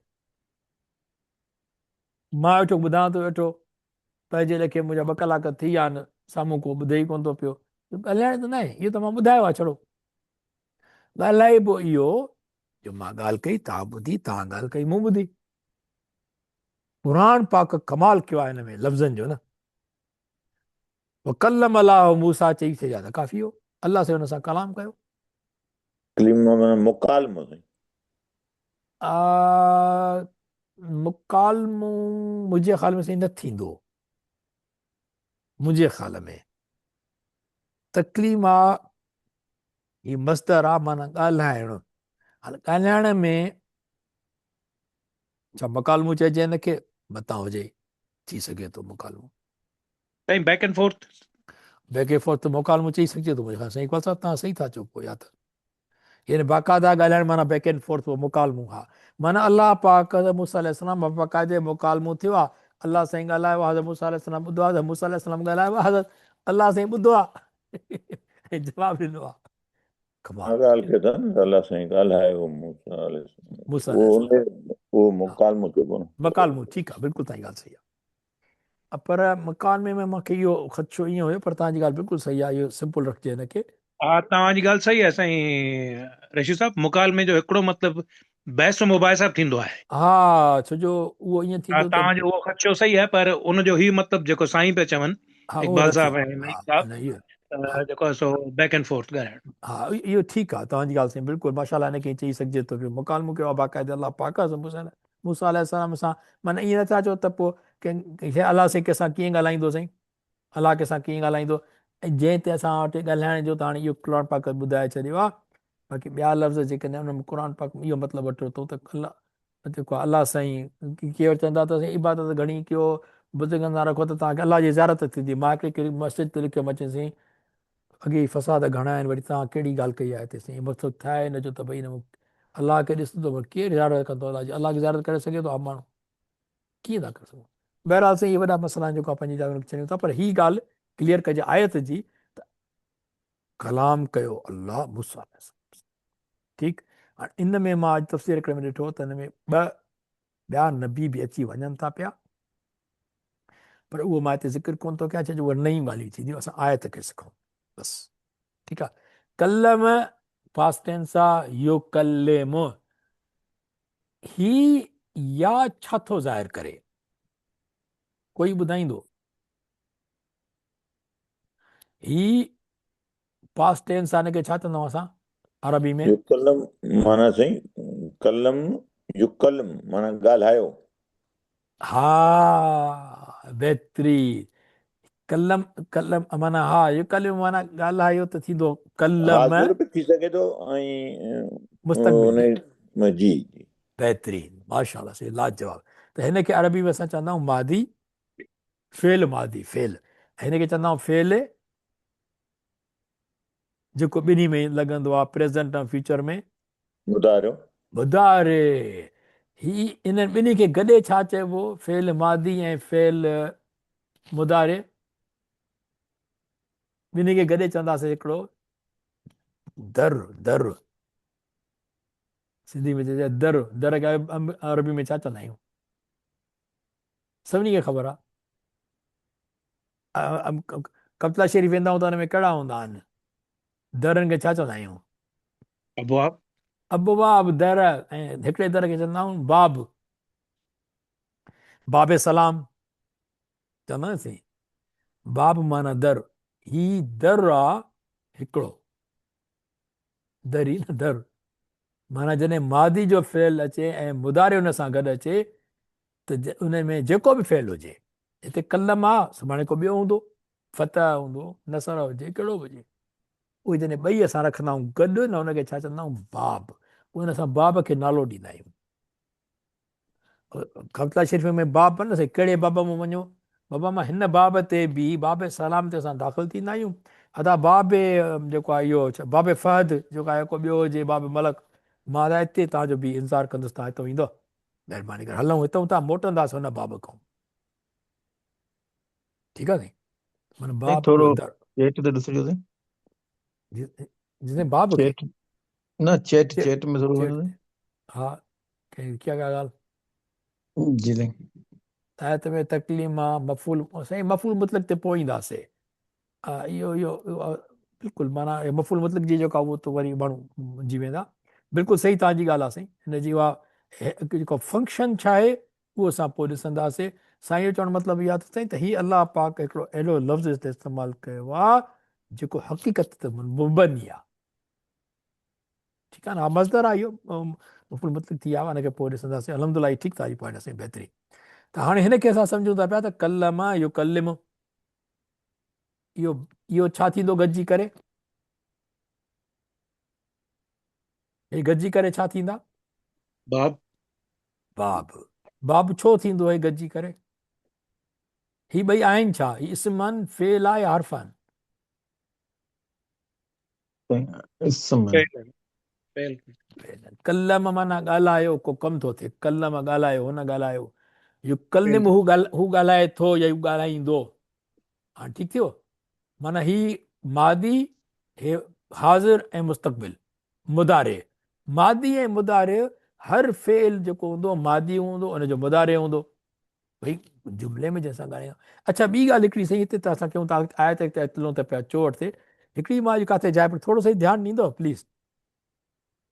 مان ويٺو ٻڌان ٿو ويٺو پنهنجي ليکي منهنجا ٻه ڪلاڪ ٿي ويا آهن سامهون ڪو ٻڌي ئي ڪونه ٿو پيو ڳالهائڻ ته ناهي اهو ته مان ٻڌايو آ ڇڙو ڳالهائبو اهو جو مان ڳالهه ڪئي توهان ٻڌي توهان ڳالهه ڪئي مون ٻڌي قرآن پاڪ ڪمال ڪيو آهي هن ۾ لفظن جو نه وڪلم الله موسيٰ چئي ڇڏيا ته ڪافي هو الله سائين ان سان ڪلام ڪيو. تڪليم معنيٰ مڪالمو سائين. مڪالمو منهنجي خيال ۾ سائين نه ٿيندو منهنجي خيال ۾ تڪليم آ هي مصدر آ معنيٰ ڳالهائڻ هاڻي ڳالهائڻ ۾ ڇا مڪالمو چئجي ان کي؟ متان هجي ٿي سگهي ٿو مڪالمو. سائين back and forth. Back and forth مڪالمو چئي سگهجي ٿو منهنجي خيال سائين اقبال صاحب توهان صحيح ٿا چئو پوء يا ته يعني باقاعده ڳالهائڻ معنيٰ بيڪ اينڊ فورٿ پوء مڪالمو ها معنيٰ الله پاڪ حضرت موسيٰ عليه السلام باقاعده مڪالمو ٿيو آ الله سائين ڳالهايو آ حضرت موسيٰ عليه السلام ٻڌو آ حضرت موسيٰ عليه السلام ڳالهايو آ حضرت الله سائين ٻڌو آ ۽ جواب ڏنو آ ڪمال. اها ڳالهه ڪئي اٿن نه ته الله سائين ڳالهايو موسيٰ عليه السلام موسيٰ عليه السلام اهو مڪالمو چئبو نه. مڪالمو ٺيڪ آ بلڪل تهان جي ڳالهه صحيح آ پر مڪالمي ۾ مونکي اهو خدشو ائين هيو پر تهان جي ڳالهه بلڪل صحيح آ اهو سمپل رکجي هن کي. ها توهان جي ڳالهه صحيح آهي سائين رشيد صاحب مڪالمي جو هڪڙو مطلب بحث و مباحثه به ٿيندو آهي. ها ڇو جو اهو ائين ها ٿيندو ته. توهان جو اهو خدشو صحيح آهي پر ان جو هي مطلب جيڪو سائين پيا چون ها اهو اقبال نه صاحب ٿيندو ۽ نعيم ها صاحب نه اهو ته جيڪو آهي سو بيڪ اينڊ فورٿ ڳالهائڻ. ها اهو ٺيڪ آهي توهان جي ڳالهه سائين بلڪل ماشاء الله هن کي چئي سگهجي ٿو پيو مڪالمو ڪيو آهي باقاعده الله پاڪ حضرت موسيٰ موسيٰ عليه السلام سان معنيٰ ائين نٿا چئو ته پوء ڪنهن الله سائين ڪنهن سان ڪيئن ڳالهائيندو سائين الله ڪنهن سان ڪيئن ڳالهائيندو ۽ جنهن تي اسان وٽ ڳالهائڻ جو ته هاڻي اهو قرآن پاڪ ٻڌائي ڇڏيو آهي باقي ٻيا لفظ جيڪڏهن ان ۾ قرآن پاڪ ۾ اهو مطلب وٺو اٿئون ته الله جيڪو الله سائين ڪي وري چوندا ته سائين عبادت گهڻي ڪيو بزرگن سان رکو ته توهان کي الله جي زيارت ٿيندي مان هڪڙي ڪهڙي مسجد تي لکيو مچين سائين اڳي ئي فساد گهڻا آهن وري توهان ڪهڙي ڳالهه ڪئي آهي هتي سائين مقصد ٿئي نه جو ته ڀئي هن الله کي ڏسندو پر ڪير زيارت ڪندو الله جي الله کي زيارت ڪري سگهي ٿو عام ماڻهو ڪيئن ٿا ڪري سگهون بهرحال سائين اهي وڏا مسئلا آهن جيڪو پنهنجي جاء ۾ ڇڏيون ٿا پر هي ڳالهه ڪليئر ڪجي آيت جي ته ڪلام ڪيو الله موسيٰ عليه السلام ٺيڪ هاڻ ان ۾ مان اڄ تفسير هڪڙي ۾ ڏٺو ته ان ۾ ٻه ٻيا نبي به اچي وڃن ٿا پيا. پر اهو مان هتي ذڪر ڪونه ٿو ڪيان ڇو جو اها نئين ڳالهيون ٿينديون اسان آيت کي سکون بس ٺيڪ آ ڪلم پاسٽ ٽينس آ يڪلم هي يا ڇا ٿو ظاهر ڪري ڪوئي ٻڌائيندو هي پاسٽ ٽينس آ ان کي ڇا چوندا آهيون اسان عربي ۾؟ يڪلم معنيٰ سائين ڪلم يڪلم معنيٰ ڳالهايو. ها بهترين ڪلم ڪلم معنيٰ ها يڪلم معنيٰ ڳالهايو ته ٿيندو ڪلم حاضر به ٿي سگهي ٿو ۽ مستقبل ان جي جي بهترين ماشاءالله سي لاجواب ته هن کي عربي ۾ اسان چوندا آهيون ماضي فعل ماضي فعل هن کي چوندا آهيون فعل جيڪو ٻنهي ۾ لڳندو آهي پريزنٽ ۽ فيوچر ۾. مضارع. مضارع. هي انهن ٻنهي کي گڏي ڇا چئبو؟ فعل ماضي ۽ فعل مضارع ٻنهي کي گڏي چونداسين هڪڙو در در سنڌي ۾ چئجي در در کي عربي ۾ ڇا چوندا آهيون؟ سڀني کي خبر آهي. قبطلا شريف ويندا آهيون ته ان ۾ ڪهڙا هوندا آهن؟ درن کي ڇا چوندا آهيون؟ ابواب. ابواب در ۽ هڪڙي در کي چوندا آهيون باب. باب سلام چوندا آهيون سين. باب معنيٰ در. هي در آ هڪڙو. در ئي نه در. معنيٰ جڏهن ماضي جو فعل اچي ۽ مضارع ان سان گڏ اچي ته ان ۾ جيڪو به فعل هجي هتي ڪلم آ، سڀاڻي ڪو ٻيو هوندو، فتح هوندو، نصر هجي، ڪهڙو به هجي. اهي جڏهن ٻئي اسان رکندا آهيون گڏ نه ان کي ڇا چوندا آهيون باب. پوء ان اسان باب کي نالو ڏيندا آهيون. قبطه شريف ۾ باب نه سهي ڪهڙي باب مان وڃو بابا مان هن باب تي به باب سلام تي اسان داخل ٿيندا آهيون ادا باب جيڪو آهي اهو باب فهد جيڪو آهي ڪو ٻيو هجي باب ملڪ مان ادا هتي توهان جو به انتظار ڪندس توهان هتو ايندو مهرباني ڪري هلون هتون ٿا موٽنداسين هن باب کان ٺيڪ آ سائين معنی باب ٿورو چيٽ تي ڏسجو سائين جي سائين باب کي چيٽ نه چيٽ چيٽ ۾ ضرور وڃو ها ڪنهن ڪيا ڳالهه جي سائين آيت ۾ تڪليم آ مفعول سائين مفعول مطلق تي پوء اينداسي اهو اهو بلڪل معنيٰ مفعول مطلق جي جيڪا اهو ته وري ماڻهو منجهي ويندا بلڪل صحيح توهان جي ڳالهه آ سائين هن جي اها جيڪو فنڪشن ڇا آهي اهو اسان پوء ڏسنداسي سائين جو چوڻ مطلب اها ته سائين ته هي الله پاڪ هڪڙو اهڙو لفظ هتي استعمال ڪيو آ جيڪو حقيقت تي مبني آ ٺيڪ آ نه مصدر آ اهو مفعول مطلق ٿي آ ان کي پوء ڏسنداسين الحمدلله ٺيڪ ٿا جي پوائنٽ سائين بهترين ته هاڻي هن کي اسان سمجھون ٿا پيا ته ڪلم يڪلم اهو اهو ڇا ٿيندو گڏجي ڪري؟ هي گڏجي ڪري ڇا ٿيندا؟ باب. باب. باب ڇو ٿيندو هي گڏجي ڪري؟ هي ٻئي آهن ڇا؟ هي اسم آهن، فعل آهي يا حرف آهن؟ اسم آهن. فعل. ڪلم معنيٰ ڳالهايو، ڪو ڪم ٿو ٿئي. ڪلم ڳالهايو، هن ڳالهايو. يڪلم هو هو ڳالهائي ٿو يا هو ڳالهائيندو. هاڻ ٺيڪ ٿيو؟ معنيٰ هي ماضي، هي حاضر ۽ مستقبل، مضارع. ماضي ۽ مضارع هر فعل جيڪو هوندو ماضي هوندو ان جو مضارع هوندو. ڀئي جملي ۾ جنهن سان ڳالهايان. اڇا ٻي ڳالهه هڪڙي سائين هتي ته اسان ڪيون ٿا آيت تي اچلون ته پيا چوهٺ تي هڪڙي مان اڄ ڪاٿي جاء پر ٿورو سائين ڌيان ڏيندو پليز.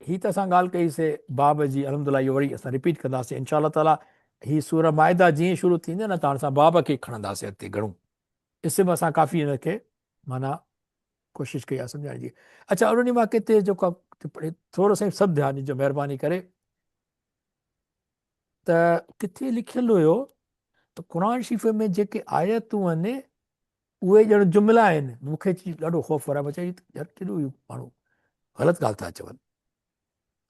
هي ته اسان ڳالهه ڪئي سي باب جي الحمدلله اهو وري اسان رپيٽ ڪنداسين انشاء الله تعالي هي سوره مائده جيئن شروع ٿيندي نه ته هاڻ اسان باب کي کڻنداسين اڳتي گهڻو اسم اسان ڪافي ان کي معنيٰ ڪوشش ڪئي آهي سمجهائڻ جي اڇا ان ڏينهن مان ڪٿي جيڪو ٿورو سائين سڀ ڌيان ڏجو مهرباني ڪري ته ڪٿي لکيل هيو ته قرآن شريف ۾ جيڪي آيتون آهن اهي ڄڻ جملا آهن مون کي اچي ڏاڍو خوف ورائي مان چيو يار ڪيڏو اهو ماڻهو غلط ڳالهه ٿا چون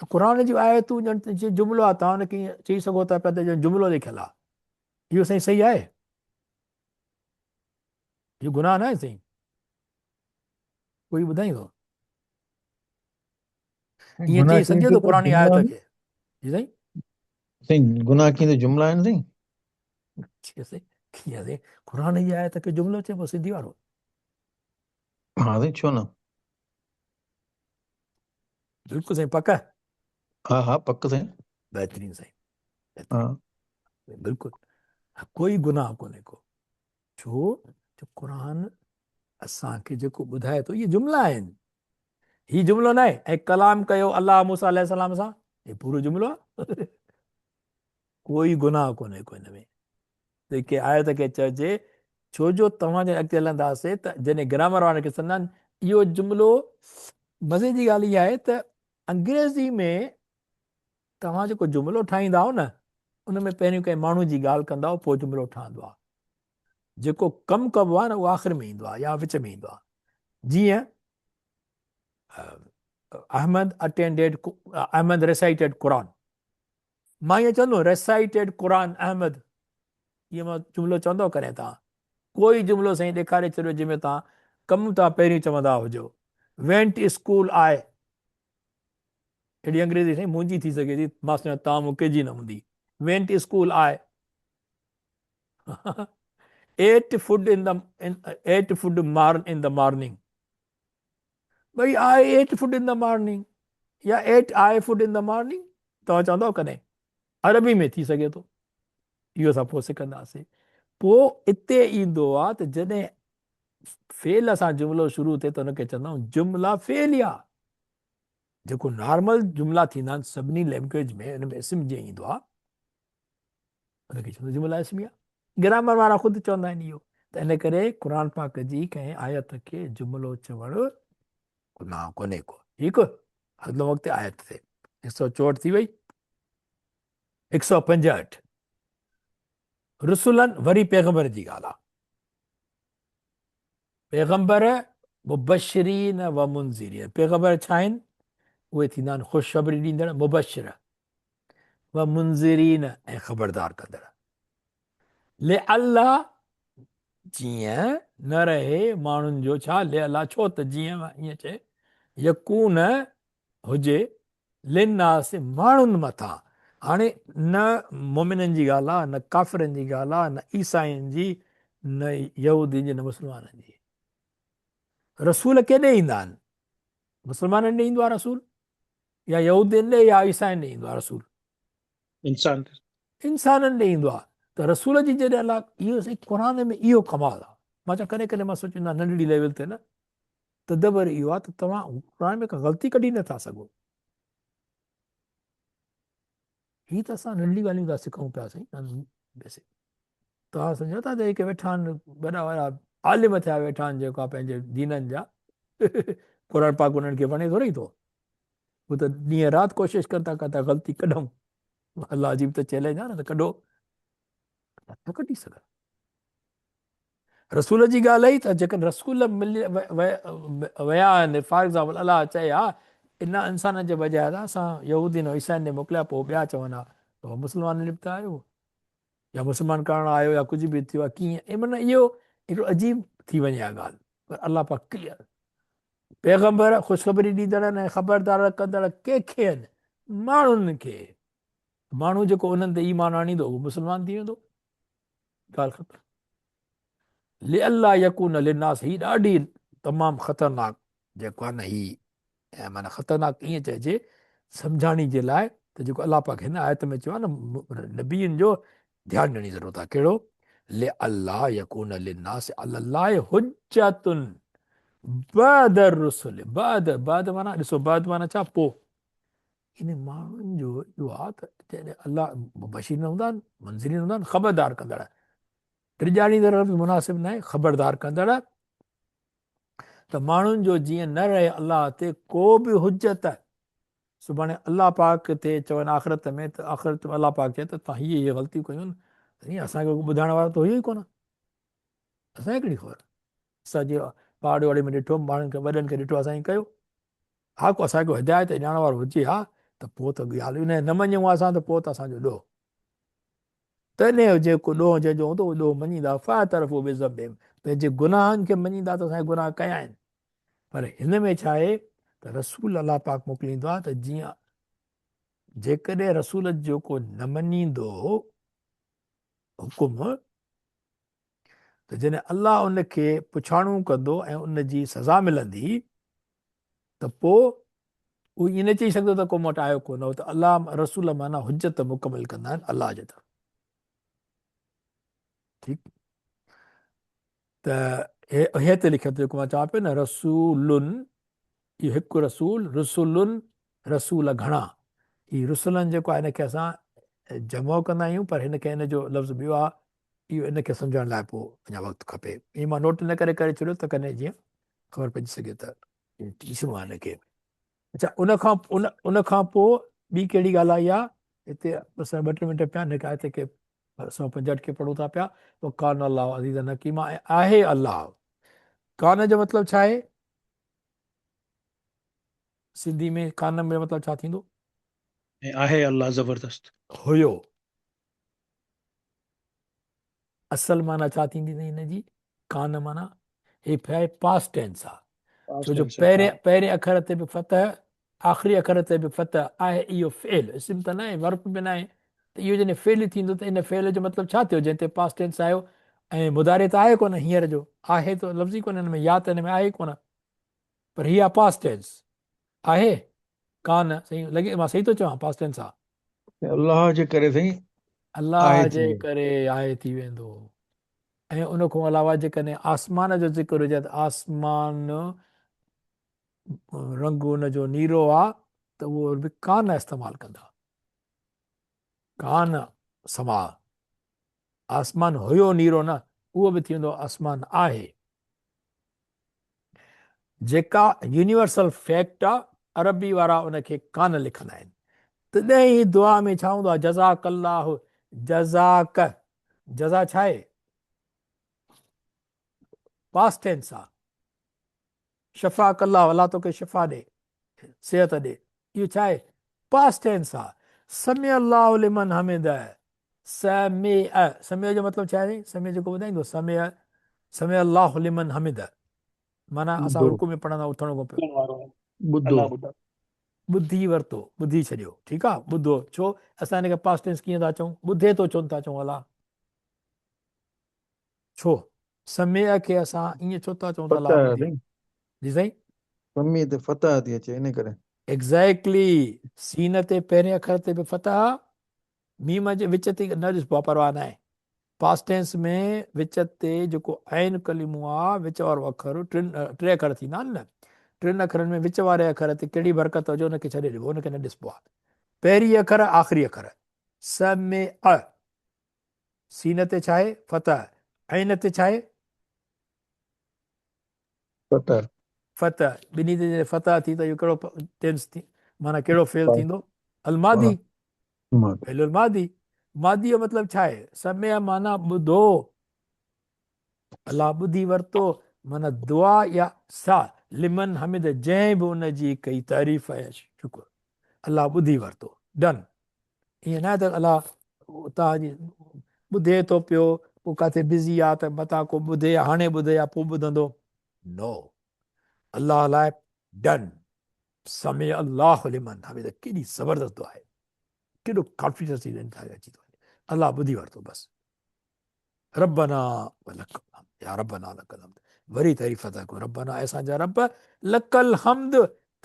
ته قرآن جون آيتون ڄڻ جيئن جملو آهي توهان ان کي چئي سگهو ٿا پيا ته ڄڻ جملو لکيل آهي اهو سائين صحيح آهي اهو گناهه نه آهي سائين ڪوئي ٻڌائيندو ائين چئي سگهجي ٿو قرآني آيت کي جي سائين سائين گناهه ڪيئن ته جملا آهن سائين جي سائين ڪيئن سائين قرآن جي آيت کي جملو چئبو سنڌي وارو ها سائين ڇو نه بلڪل سائين پڪ ها ها پڪ سائين بهترين سائين ها بلڪل ڪوئي گناهه ڪونهي ڪو ڇو جو قرآن اسان کي جيڪو ٻڌائي ٿو اهي جملا آهن. هي جملو ناهي ۽ ڪلام ڪيو الله موسيٰ عليه السلام سان، هي پورو جملو آهي. ڪوئي گناهه ڪونهي ڪو هن ۾. جيڪي آيت کي چئجي ڇو جو توهان جڏهن اڳتي هلنداسي ته جڏهن گرامر وارن کي سمجهندا اهو جملو مزي جي ڳالهه اها آهي ته انگريزي ۾ توهان جيڪو جملو ٺاهيندا آهيو نه ان ۾ پهريون ڪنهن ماڻهو جي ڳالهه ڪندا آهيو پوء جملو ٺهندو آهي. جيڪو ڪم ڪبو آهي نه اهو آخر ۾ ايندو آهي يا وچ ۾ ايندو آهي. جيئن احمد اٽينڊيڊ احمد ريسائيٽيڊ قرآن، مان ائين چوندو ريسائيٽيڊ قرآن احمد، ائين مان جملو چوندو ڪڏهن توهان ڪوئي جملو سائين ڏيکاري ڇڏيو جنهن ۾ توهان ڪم توهان پهريون چوندا هجو. وينٽ اسڪول آء، اهڙي انگريزي سائين منهنجي ٿي سگهي ٿي، مان سمجهان توهان مون ڪنهن جي نه هوندي. Went school I ate food in the ate food morn in the morning, ڀئي I ate food in the morning يا ate I food in the morning توهان چوندؤ ڪڏهن؟ عربي ۾ ٿي سگهي ٿو. اهو اسان پوء سکنداسين. پوء اتي ايندو آ ته جڏهن فعل سان جملو شروع ٿئي ته ان کي چوندا آهيون جملا فعليه. جيڪو نارمل جملا ٿيندا آهن سڀني لينگويج ۾ ان ۾ اسم جيئن ايندو آهي ان کي چوندا جملا اسميه. گرامر وارا خود چوندا آهن اهو ته ان ڪري قرآن پاڪ جي ڪنهن آيت کي جملو چوڻ گناهه ڪونهي ڪو. ٺيڪ اڳلو وقت آيت تي 164 ٿي وئي. 165 رسولن وري پيغمبر جي ڳالهه آهي. پيغمبر مبشرين و منذرين، پيغمبر ڇا آهن؟ اهي ٿيندا آهن خوشخبري ڏيندڙ مبشر و منذرين ۽ خبردار ڪندڙ. لئلا جيئن نه رهي ماڻهن جو ڇا، لئلا ڇو ته جيئن ائين چئي، يڪون هجي للناس ماڻهن مٿان، هاڻي نه مؤمنن جي ڳالهه آ، نه ڪافرن جي ڳالهه آ، نه عيسائين جي، نه يهودين جي، نه مسلمانن جي. رسول ڪيڏي ايندا آهن؟ مسلمانن ڏي ايندو آ رسول يا يهودين ڏي يا عيسائين ڏي ايندو آ رسول؟ انسان انسانن ڏي ايندو آ. ته رسول جي جڏهن الله اهو سائين قرآن ۾ اهو ڪمال آ. مان چوان ڪڏهن ڪڏهن مان سوچيندو آهيان ننڍڙي ليول تي نه تدبر اهو آهي ته توهان قرآن ۾ ڪا غلطي ڪڍي نٿا سگهو. هي ته اسان ننڍڙي ڳالهيون ٿا سکون پيا سائين. توهان سمجهو ٿا ته جيڪي ويٺا آهن وڏا وڏا عالم ٿيا ويٺا آهن جيڪا پنهنجي دينن جا قرآن پاڪ انهن کي وڻي ٿوري ٿو. هو ته ڏينهن رات ڪوشش ڪن ٿا ڪا غلطي ڪڍون. الله جي به ته چئلينج آهي نه ته ڪڍو. نٿا ڪڍي سگهن. رسول جي ڳالهه آئي ته جيڪڏهن رسول ملي ويا آهن فار ايگزامپل الله چئي ها ان انسانن جي بجاء ته اسان يهودين ۽ عيسائين ڏي موڪليا پوء ٻيا چون ها ته مسلمانن ڏي به ته آيو يا مسلمان ڪرڻ آيو يا ڪجهه به ٿيو آهي ڪيئن معنيٰ اهو هڪڙو عجيب ٿي وڃي ها ڳالهه پر الله پاڪ ڪليئر پيغمبر خوشخبري ڏيندڙن ۽ خبردار ڪندڙ ڪنهن کي آهن ماڻهن کي ماڻهو جيڪو انهن تي ايمان آڻيندو اهو مسلمان ٿي ويندو. ڳالهه ختم. لئلا يڪون للناس هي ڏاڍي تمام خطرناڪ جيڪو آهي نه هي معنيٰ خطرناڪ ائين چئجي سمجهاڻي جي لاء ته جيڪو الله پاڪ هن آيت ۾ چيو آهي نه نبين جو ڌيان ڏيڻ جي ضرورت آهي ڪهڙو لئلا يڪون للناس علی الله حجت بعد الرسل بعد بعد معنيٰ ڏسو بعد معنيٰ ڇا پوء ان ماڻهن جو اهو آهي ته جڏهن الله مبشرين هوندا آهن، منذرين هوندا آهن، خبردار ڪندڙ، ڊيڄاريندڙ لفظ مناسب ناهي، خبردار ڪندڙ ته ماڻهن جو جيئن نه رهي الله تي ڪو به حجت، سڀاڻي الله پاڪ تي چون آخرت ۾ ته آخرت ۾ الله پاڪ چئي ته توهان هي هي غلطيون ڪيون آهن، اسان کي ٻڌائڻ وارو ته هيو ئي ڪونه، اسان کي ڪهڙي خبر، اسان جي پاڙي واڙي ۾ ڏٺو ماڻهن کي وڏن کي ڏٺو اسان ائين ڪيو. ها ڪو اسان کي هدايت ڏيڻ وارو هجي ها ته پوء ته ڳالهه ان نه مڃون ها اسان ته پوء ته اسان جو ڏوهه تڏهن جيڪو ڏوهه جنهن جو هوندو اهو ڏوهه مڃيندا فاعترفوا بذنبهم پنهنجي گناهن کي مڃيندا ته اسان گناهه ڪيا آهن پر هن ۾ ڇا آهي ته رسول الله پاڪ موڪليندو آهي ته جيئن جيڪڏهن رسول جو ڪو نه مڃيندو حڪم ته جڏهن الله ان کي پڇاڻو ڪندو ۽ ان جي سزا ملندي ته پوء هو ائين نه چئي سگهندو ته ڪو مون وٽ آيو ڪونه هو ته الله رسول معنيٰ حجت مڪمل ڪندا آهن الله جي طرف. ٺيڪ. ته هي تي لکيو جيڪو مان چوان پيو نه رسولن اهو هڪ رسول رسولن رسول گهڻا هي رسلن جيڪو آهي هن کي اسان جمع ڪندا آهيون پر هن کي هن جو لفظ ٻيو آهي اهو ان کي سمجهڻ لاء پوء اڃا وقت کپي هي مان نوٽ ان ڪري ڪري ڇڏيو ته ڪڏهن جيئن خبر پئجي سگهي ته ڏسڻو آهي هن کي اچھا ان کان ان ان کان پوء ٻي ڪهڙي ڳالهه آئي آهي هتي بس ٻه ٽي منٽ پيا آهن هڪ آيت کي 165 کي پڙهون ٿا پيا وڪان الله عزيزا حڪيما ۽ آهي الله ڪان جو مطلب ڇا آهي سنڌي ۾ ڪان جو مطلب ڇا ٿيندو؟ ۽ آهي الله زبردست. هيو. اصل معنيٰ ڇا ٿيندي سائين هن جي؟ ڪان معنيٰ هي آهي پاسٽ ٽينس آ. ڇو جو پهرين پهرين اکر تي به فتح آخري اکر تي به فتح آهي اهو فعل اسم ته ناهي ورب به ناهي ته اهو جڏهن فعل ٿيندو ته ان فعل جو مطلب ڇا ٿيو جنهن تي پاسٽ ٽينس آيو ۽ مضارع ته آهي ڪونه هينئر جو آهي ته لفظ ئي ڪونه هن ۾ يا ته هن ۾ آهي ڪونه پر هي آ پاسٽ ٽينس آهي ڪان صحيح لڳي مان صحيح ٿو چوان پاسٽ ٽينس آ. الله جي ڪري سائين الله جي ڪري آهي ٿي ويندو ۽ ان کان علاوه جيڪڏهن آسمان جو ذڪر هجي ته آسمان رنگ ان جو نيرو آ ته اهو به ڪان استعمال ڪندا ڪان سما آسمان هيو نيرو نه اهو به ٿي ويندو آسمان آهي جيڪا يونيورسل فيڪٽ آ عربي وارا ان کي ڪانه لکندا آهن تڏهن هي دعا ۾ ڇا هوندو آ جزاڪ الله جزاڪ جزا ڇا آهي پاسٽ ٽينس آ شفاڪ الله الله توکي شفا ڏي صحت ڏي اهو ڇا آهي پاسٽ ٽينس آ سمع الله لمن حمده سمع سمع جو مطلب ڇا آهي سمع جيڪو ٻڌائيندو سمع سمع الله لمن حمده معنی اسان رڪوع ۾ پڙهندا اٿڻ کان پوء ٻڌو ٻڌي ورتو ٻڌي ڇڏيو ٺيڪ آ ٻڌو ڇو اسان هن کي پاسٽ ٽينس ڪيئن ٿا چئون ٻڌي ٿو ڇو نٿا چئون الله ڇو سمع کي اسان ائين ڇو ٿا چئون ته الله ٻڌي جي سائين سمع تي فتح ٿي اچي ان ڪري ايگزيڪٽلي سين تي پهرين اکر تي به فتح ميم جي وچ تي نه ڏسبو آ پرواهه ناهي. پاسٽ ٽينس ۾ وچ تي جيڪو عين ڪلمو آ وچ وارو اکر ٽن ٽي اکر ٿيندا آهن نه ٽن اکرن ۾ وچ واري اکر تي ڪهڙي برڪت هجي ان کي ڇڏي ڏبو ان کي نه ڏسبو آ پهرين اکر آخري اکر سمع سين تي ڇا آهي فتح عين تي ڇا آهي فتح فتح ٻنهي تي جڏهن فتح ٿي ته اهو ڪهڙو ٽينس ٿي معنيٰ ڪهڙو فعل ٿيندو الماضي فعل الماضي ماضي جو مطلب ڇا آهي سمع معنيٰ ٻڌو الله ٻڌي ورتو معنيٰ دعا يا سا لمن حمد جنهن به ان جي ڪئي تعريف ۽ شڪر الله ٻڌي ورتو ڊن ائين نه ته الله توهان جي ٻڌي ٿو پيو پوء ڪاٿي بزي آ ته متان ڪو ٻڌي يا هاڻي ٻڌي يا پوء ٻڌندو نو الله لاء ڊن سمع الله لمن حمد ڪيڏي زبردست دعا آهي ڪيڏو ڪانفيڊنس ٿي انسان کي اچي ٿو وڃي الله ٻڌي ورتو بس ربنا ولک الحمد يا ربنا لک الحمد وري تعريف ٿا ڪيون ربنا اسان جا رب لک الحمد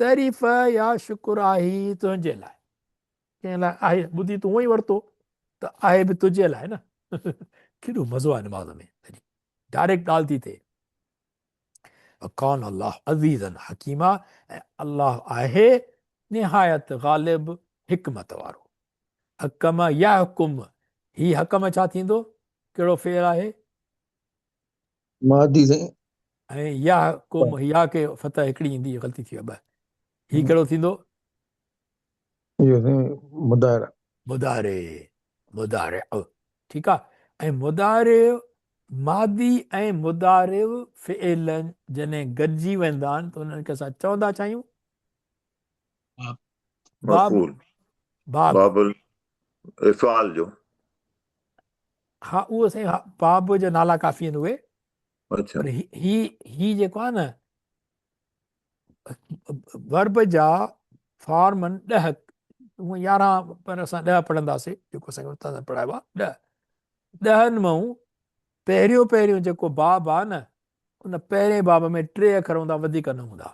تعريف يا شڪر آهي تنهنجي لاء ڪنهن لاء آهي ٻڌي تون ئي ورتو ته آهي به تنهنجي لاء نه ڪيڏو مزو آهي نماز ۾ ڊائريڪٽ ڳالهه ٿي ٿئي وڪان الله عزيزا حڪيما ۽ الله آهي نهايت غالب حڪمت وارو. حڪم يحڪم هي حڪم ڇا ٿيندو؟ ڪهڙو فعل آهي؟ ماضي سائين. ۽ يحڪم يا کي فتح هڪڙي ايندي غلطي ٿي وئي ٻه هي ڪهڙو ٿيندو؟ اهو سائين مضارع. مضارع مضارع ٺيڪ آ ۽ مضارع ماضي ۽ مضارع فعل جڏهن گڏجي ويندا آهن ته انهن کي اسان چوندا ڇا آهيون؟ باب مفعول باب باب افعال جو ها اهو سائين باب جا نالا ڪافي آهن اهي اچھا پر هي هي جيڪو آهي نه ورب جا فارم آهن ڏهه هونء يارهن پر اسان ڏهه پڙهنداسين جيڪو اسان کي استاد پڙهايو آهي ڏهه ڏهن مئون پهريون پهريون جيڪو باب آهي نه ان پهرين باب ۾ ٽي اکر هوندا وڌيڪ نه هوندا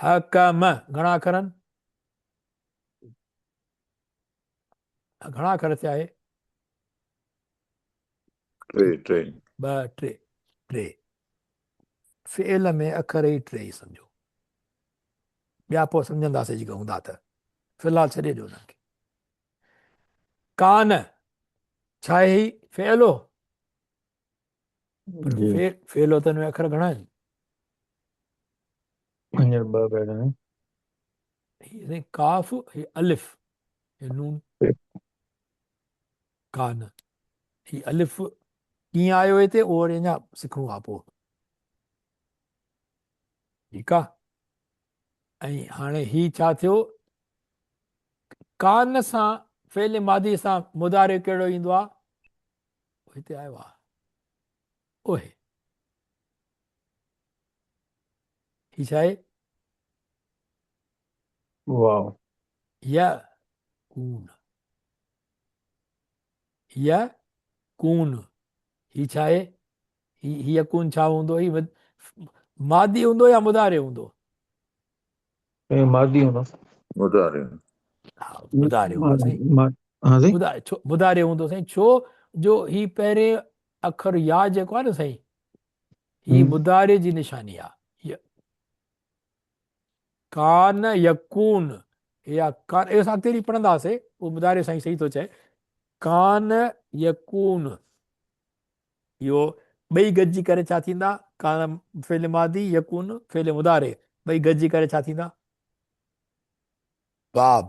حڪم گهڻا اکر آهن گهڻا اکر ٿيا آهي ٽي ٽي ٻه ٽي ٽي فعل ۾ اکر ئي ٽي ئي سمجهو ٻيا پوء سمجهنداسين جيڪي هوندا ته في الحال ڇڏي ڏيو انهن کي. ڪان ڇا آهي هي فعل هو؟ پر فعل هو ته ان ۾ اکر گهڻا آهن؟ هينئر ٻه پيا آهن. هي سائين ڪاف هي الف هي نون ڪان هي الف ڪيئن آيو هتي اهو وري اڃا سکڻو آهي پوء ٺيڪ آ ۽ هاڻي هي ڇا ٿيو ڪان سان فعل ماضي سان مضارع ڪهڙو ايندو آ هتي آيو آ اوهي هي ڇا آهي واو يا ڪون يا ڪون هي ڇا آهي هي هي يڪون ڇا هوندو؟ هي ماضي هوندو يا مضارع هوندو؟ هي ماضي هوندو. مضارع. ها مضارع هوندو سائين. ها سائين. مضارع ڇو مضارع هوندو سائين ڇو جو هي پهرين اکر يا جيڪو آهي نه سائين هي مضارع جي نشاني آهي. ڪان يڪون يا ڪان اهو اسان اڳتي ڏينهن پڙهنداسين اهو مضارع سائين صحيح ٿو چئي ڪان يڪون اهو ٻئي گڏجي ڪري ڇا ٿيندا؟ ڪان فعل ماضي يڪون فعل مضارع ٻئي گڏجي ڪري ڇا ٿيندا؟ باب.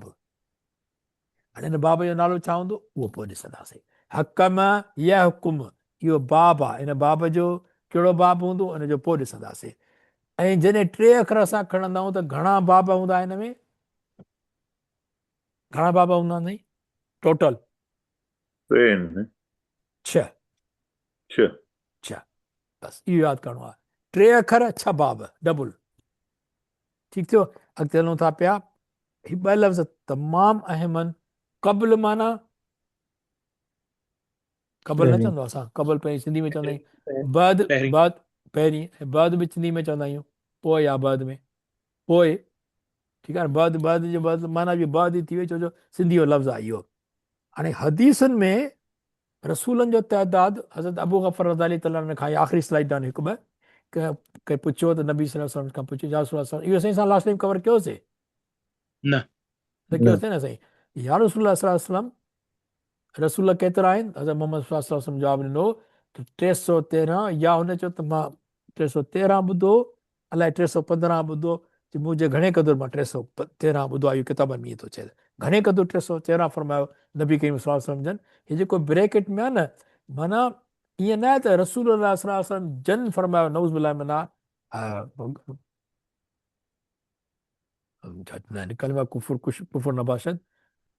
هاڻي ان باب جو نالو ڇا هوندو؟ اهو پوء ڏسنداسين. حڪم يحڪم اهو باب آهي. ان باب جو ڪهڙو باب هوندو ان جو پوء ڏسنداسين. ۽ جڏهن ٽي اکر اسان کڻندا آهيون ته گهڻا باب هوندا هن ۾؟ گهڻا باب هوندا آهن سائين ٽوٽل؟ ٽي آهن. ڇهه. ڇهه. ڇهه بس اهو ياد ڪرڻو آهي. ٽي اکر ڇهه باب ڊبل. ٺيڪ ٿيو اڳتي هلون ٿا پيا. هي ٻه لفظ تمام اهم آهن. قبل معنيٰ قبل نه چوندو اسان قبل پهرين سنڌي ۾ چوندا آهيون بعد بعد پهرين ۽ بعد به سنڌي ۾ چوندا آهيون پوء يا بعد ۾ پوء ٺيڪ آهي بعد بعد جو بعد معنيٰ به بعد ئي ٿي وئي ڇو جو سنڌي جو لفظ آهي اهو. هاڻي حديثن ۾ رسولن جو تعداد حضرت ابو غفر رضي الله تعالٰي عنه کان آخري سلائيڊ ڏانهن هڪ ٻه ڪنهن پڇيو ته نبي صلي الله عليه وسلم کان پڇيو يا رسول الله صلي اهو سائين اسان لاسٽ ٽائيم ڪور ڪيوسي نه نه ڪيوسي نه سائين يا رسول الله صلي الله عليه وسلم رسول ڪيترا آهن حضرت محمد صلي الله عليه وسلم جواب ڏنو ته 313 يا هن چيو ته مان 313 ٻڌو الائي 315 ٻڌو چي مون جي گهڻي قدر مان 313 ٻڌو آهي اهو ڪتابن ۾ ائين ٿو چئي ته گهڻي قدر 313 فرمايو نبي ڪريم صلي الله عليه وسلم جن هي جيڪو بريڪٽ ۾ آهي نه معنيٰ ائين نه آهي ته رسول الله صلي الله عليه وسلم جن فرمايو نعوذ بالله معنيٰ ڇا چوندا آهن ڪلمه ڪفر ڪفر نه باشد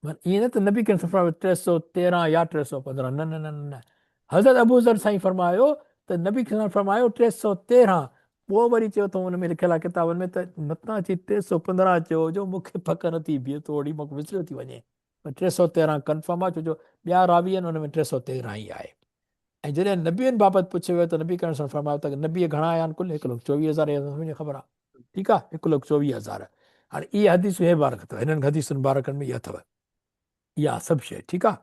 معنيٰ ائين نه ته نبي ڪريم فرمايو 313 يا 315 نه نه نه نه حضرت ابو ذر سائين فرمايو ته نبي ڪريم فرمايو 313 پوء وري چيو اٿئون ان ۾ لکيل آهي ڪتابن ۾ ته متان اچي 315 چيو جو مون کي پڪ نه ٿي بيهي ٿوري مون کي وسريو ٿي وڃي پر 313 ڪنفرم آهي ڇو جو ٻيا راوي آهن ان ۾ 313 ئي آهي ۽ جڏهن نبين بابت پڇيو ويو ته نبي ڪريم فرمايو ته نبي گهڻا آيا آهن ڪل هڪ لک چوويهه هزار اها خبر آهي ٺيڪ آ هڪ لک چوويهه هزار هاڻي اهي حديثون هي مبارڪ اٿو هنن حديثن مبارڪن ۾ اها اٿو اها سڀ شيء ٺيڪ آ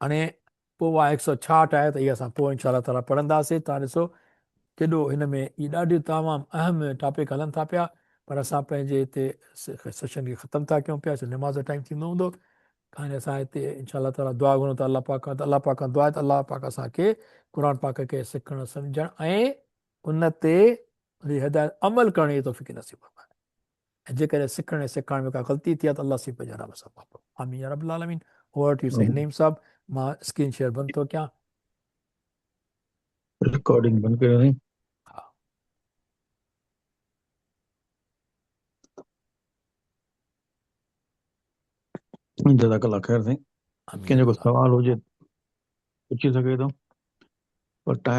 هاڻي پوء اها هڪ سو ڇاهٺ آهي ته اها اسان پوء انشاء الله تعالي پڙهنداسين تان ڏسو ڪيڏو هن ۾ اهي ڏاڍيون تمام اهم ٽاپڪ هلن ٿا پيا پر اسان پنهنجي هتي سيشن کي ختم ٿا ڪيون پيا نماز جو ٽائيم ٿيندو هوندو هاڻي اسان هتي انشاء الله تعالي دعا گهرون ته الله پاڪ کان ته الله پاڪ کان دعا آهي ته الله پاڪ اسان کي قرآن پاڪ کي سکڻ سمجهڻ ۽ ان تي ان جي هدايت عمل ڪرڻ جي توفيق نصيب فرمائي ۽ جيڪڏهن سکڻ ۽ سيکارڻ ۾ ڪا غلطي ٿي آهي ته الله سائين پنهنجي رحم سان معاف فرمائي آمين يا رب العالمين. اوور ٽو you سائين نعيم صاحب مان اسڪرين شيئر بند ٿو ڪيان. رڪارڊنگ بند ڪريو سائين. ها. جزاڪ الله خير سائين. آمين ڪنهن جو يا ڪو رب العالمين. سوال هجي پڇي سگهي ٿو پر ٽائيم.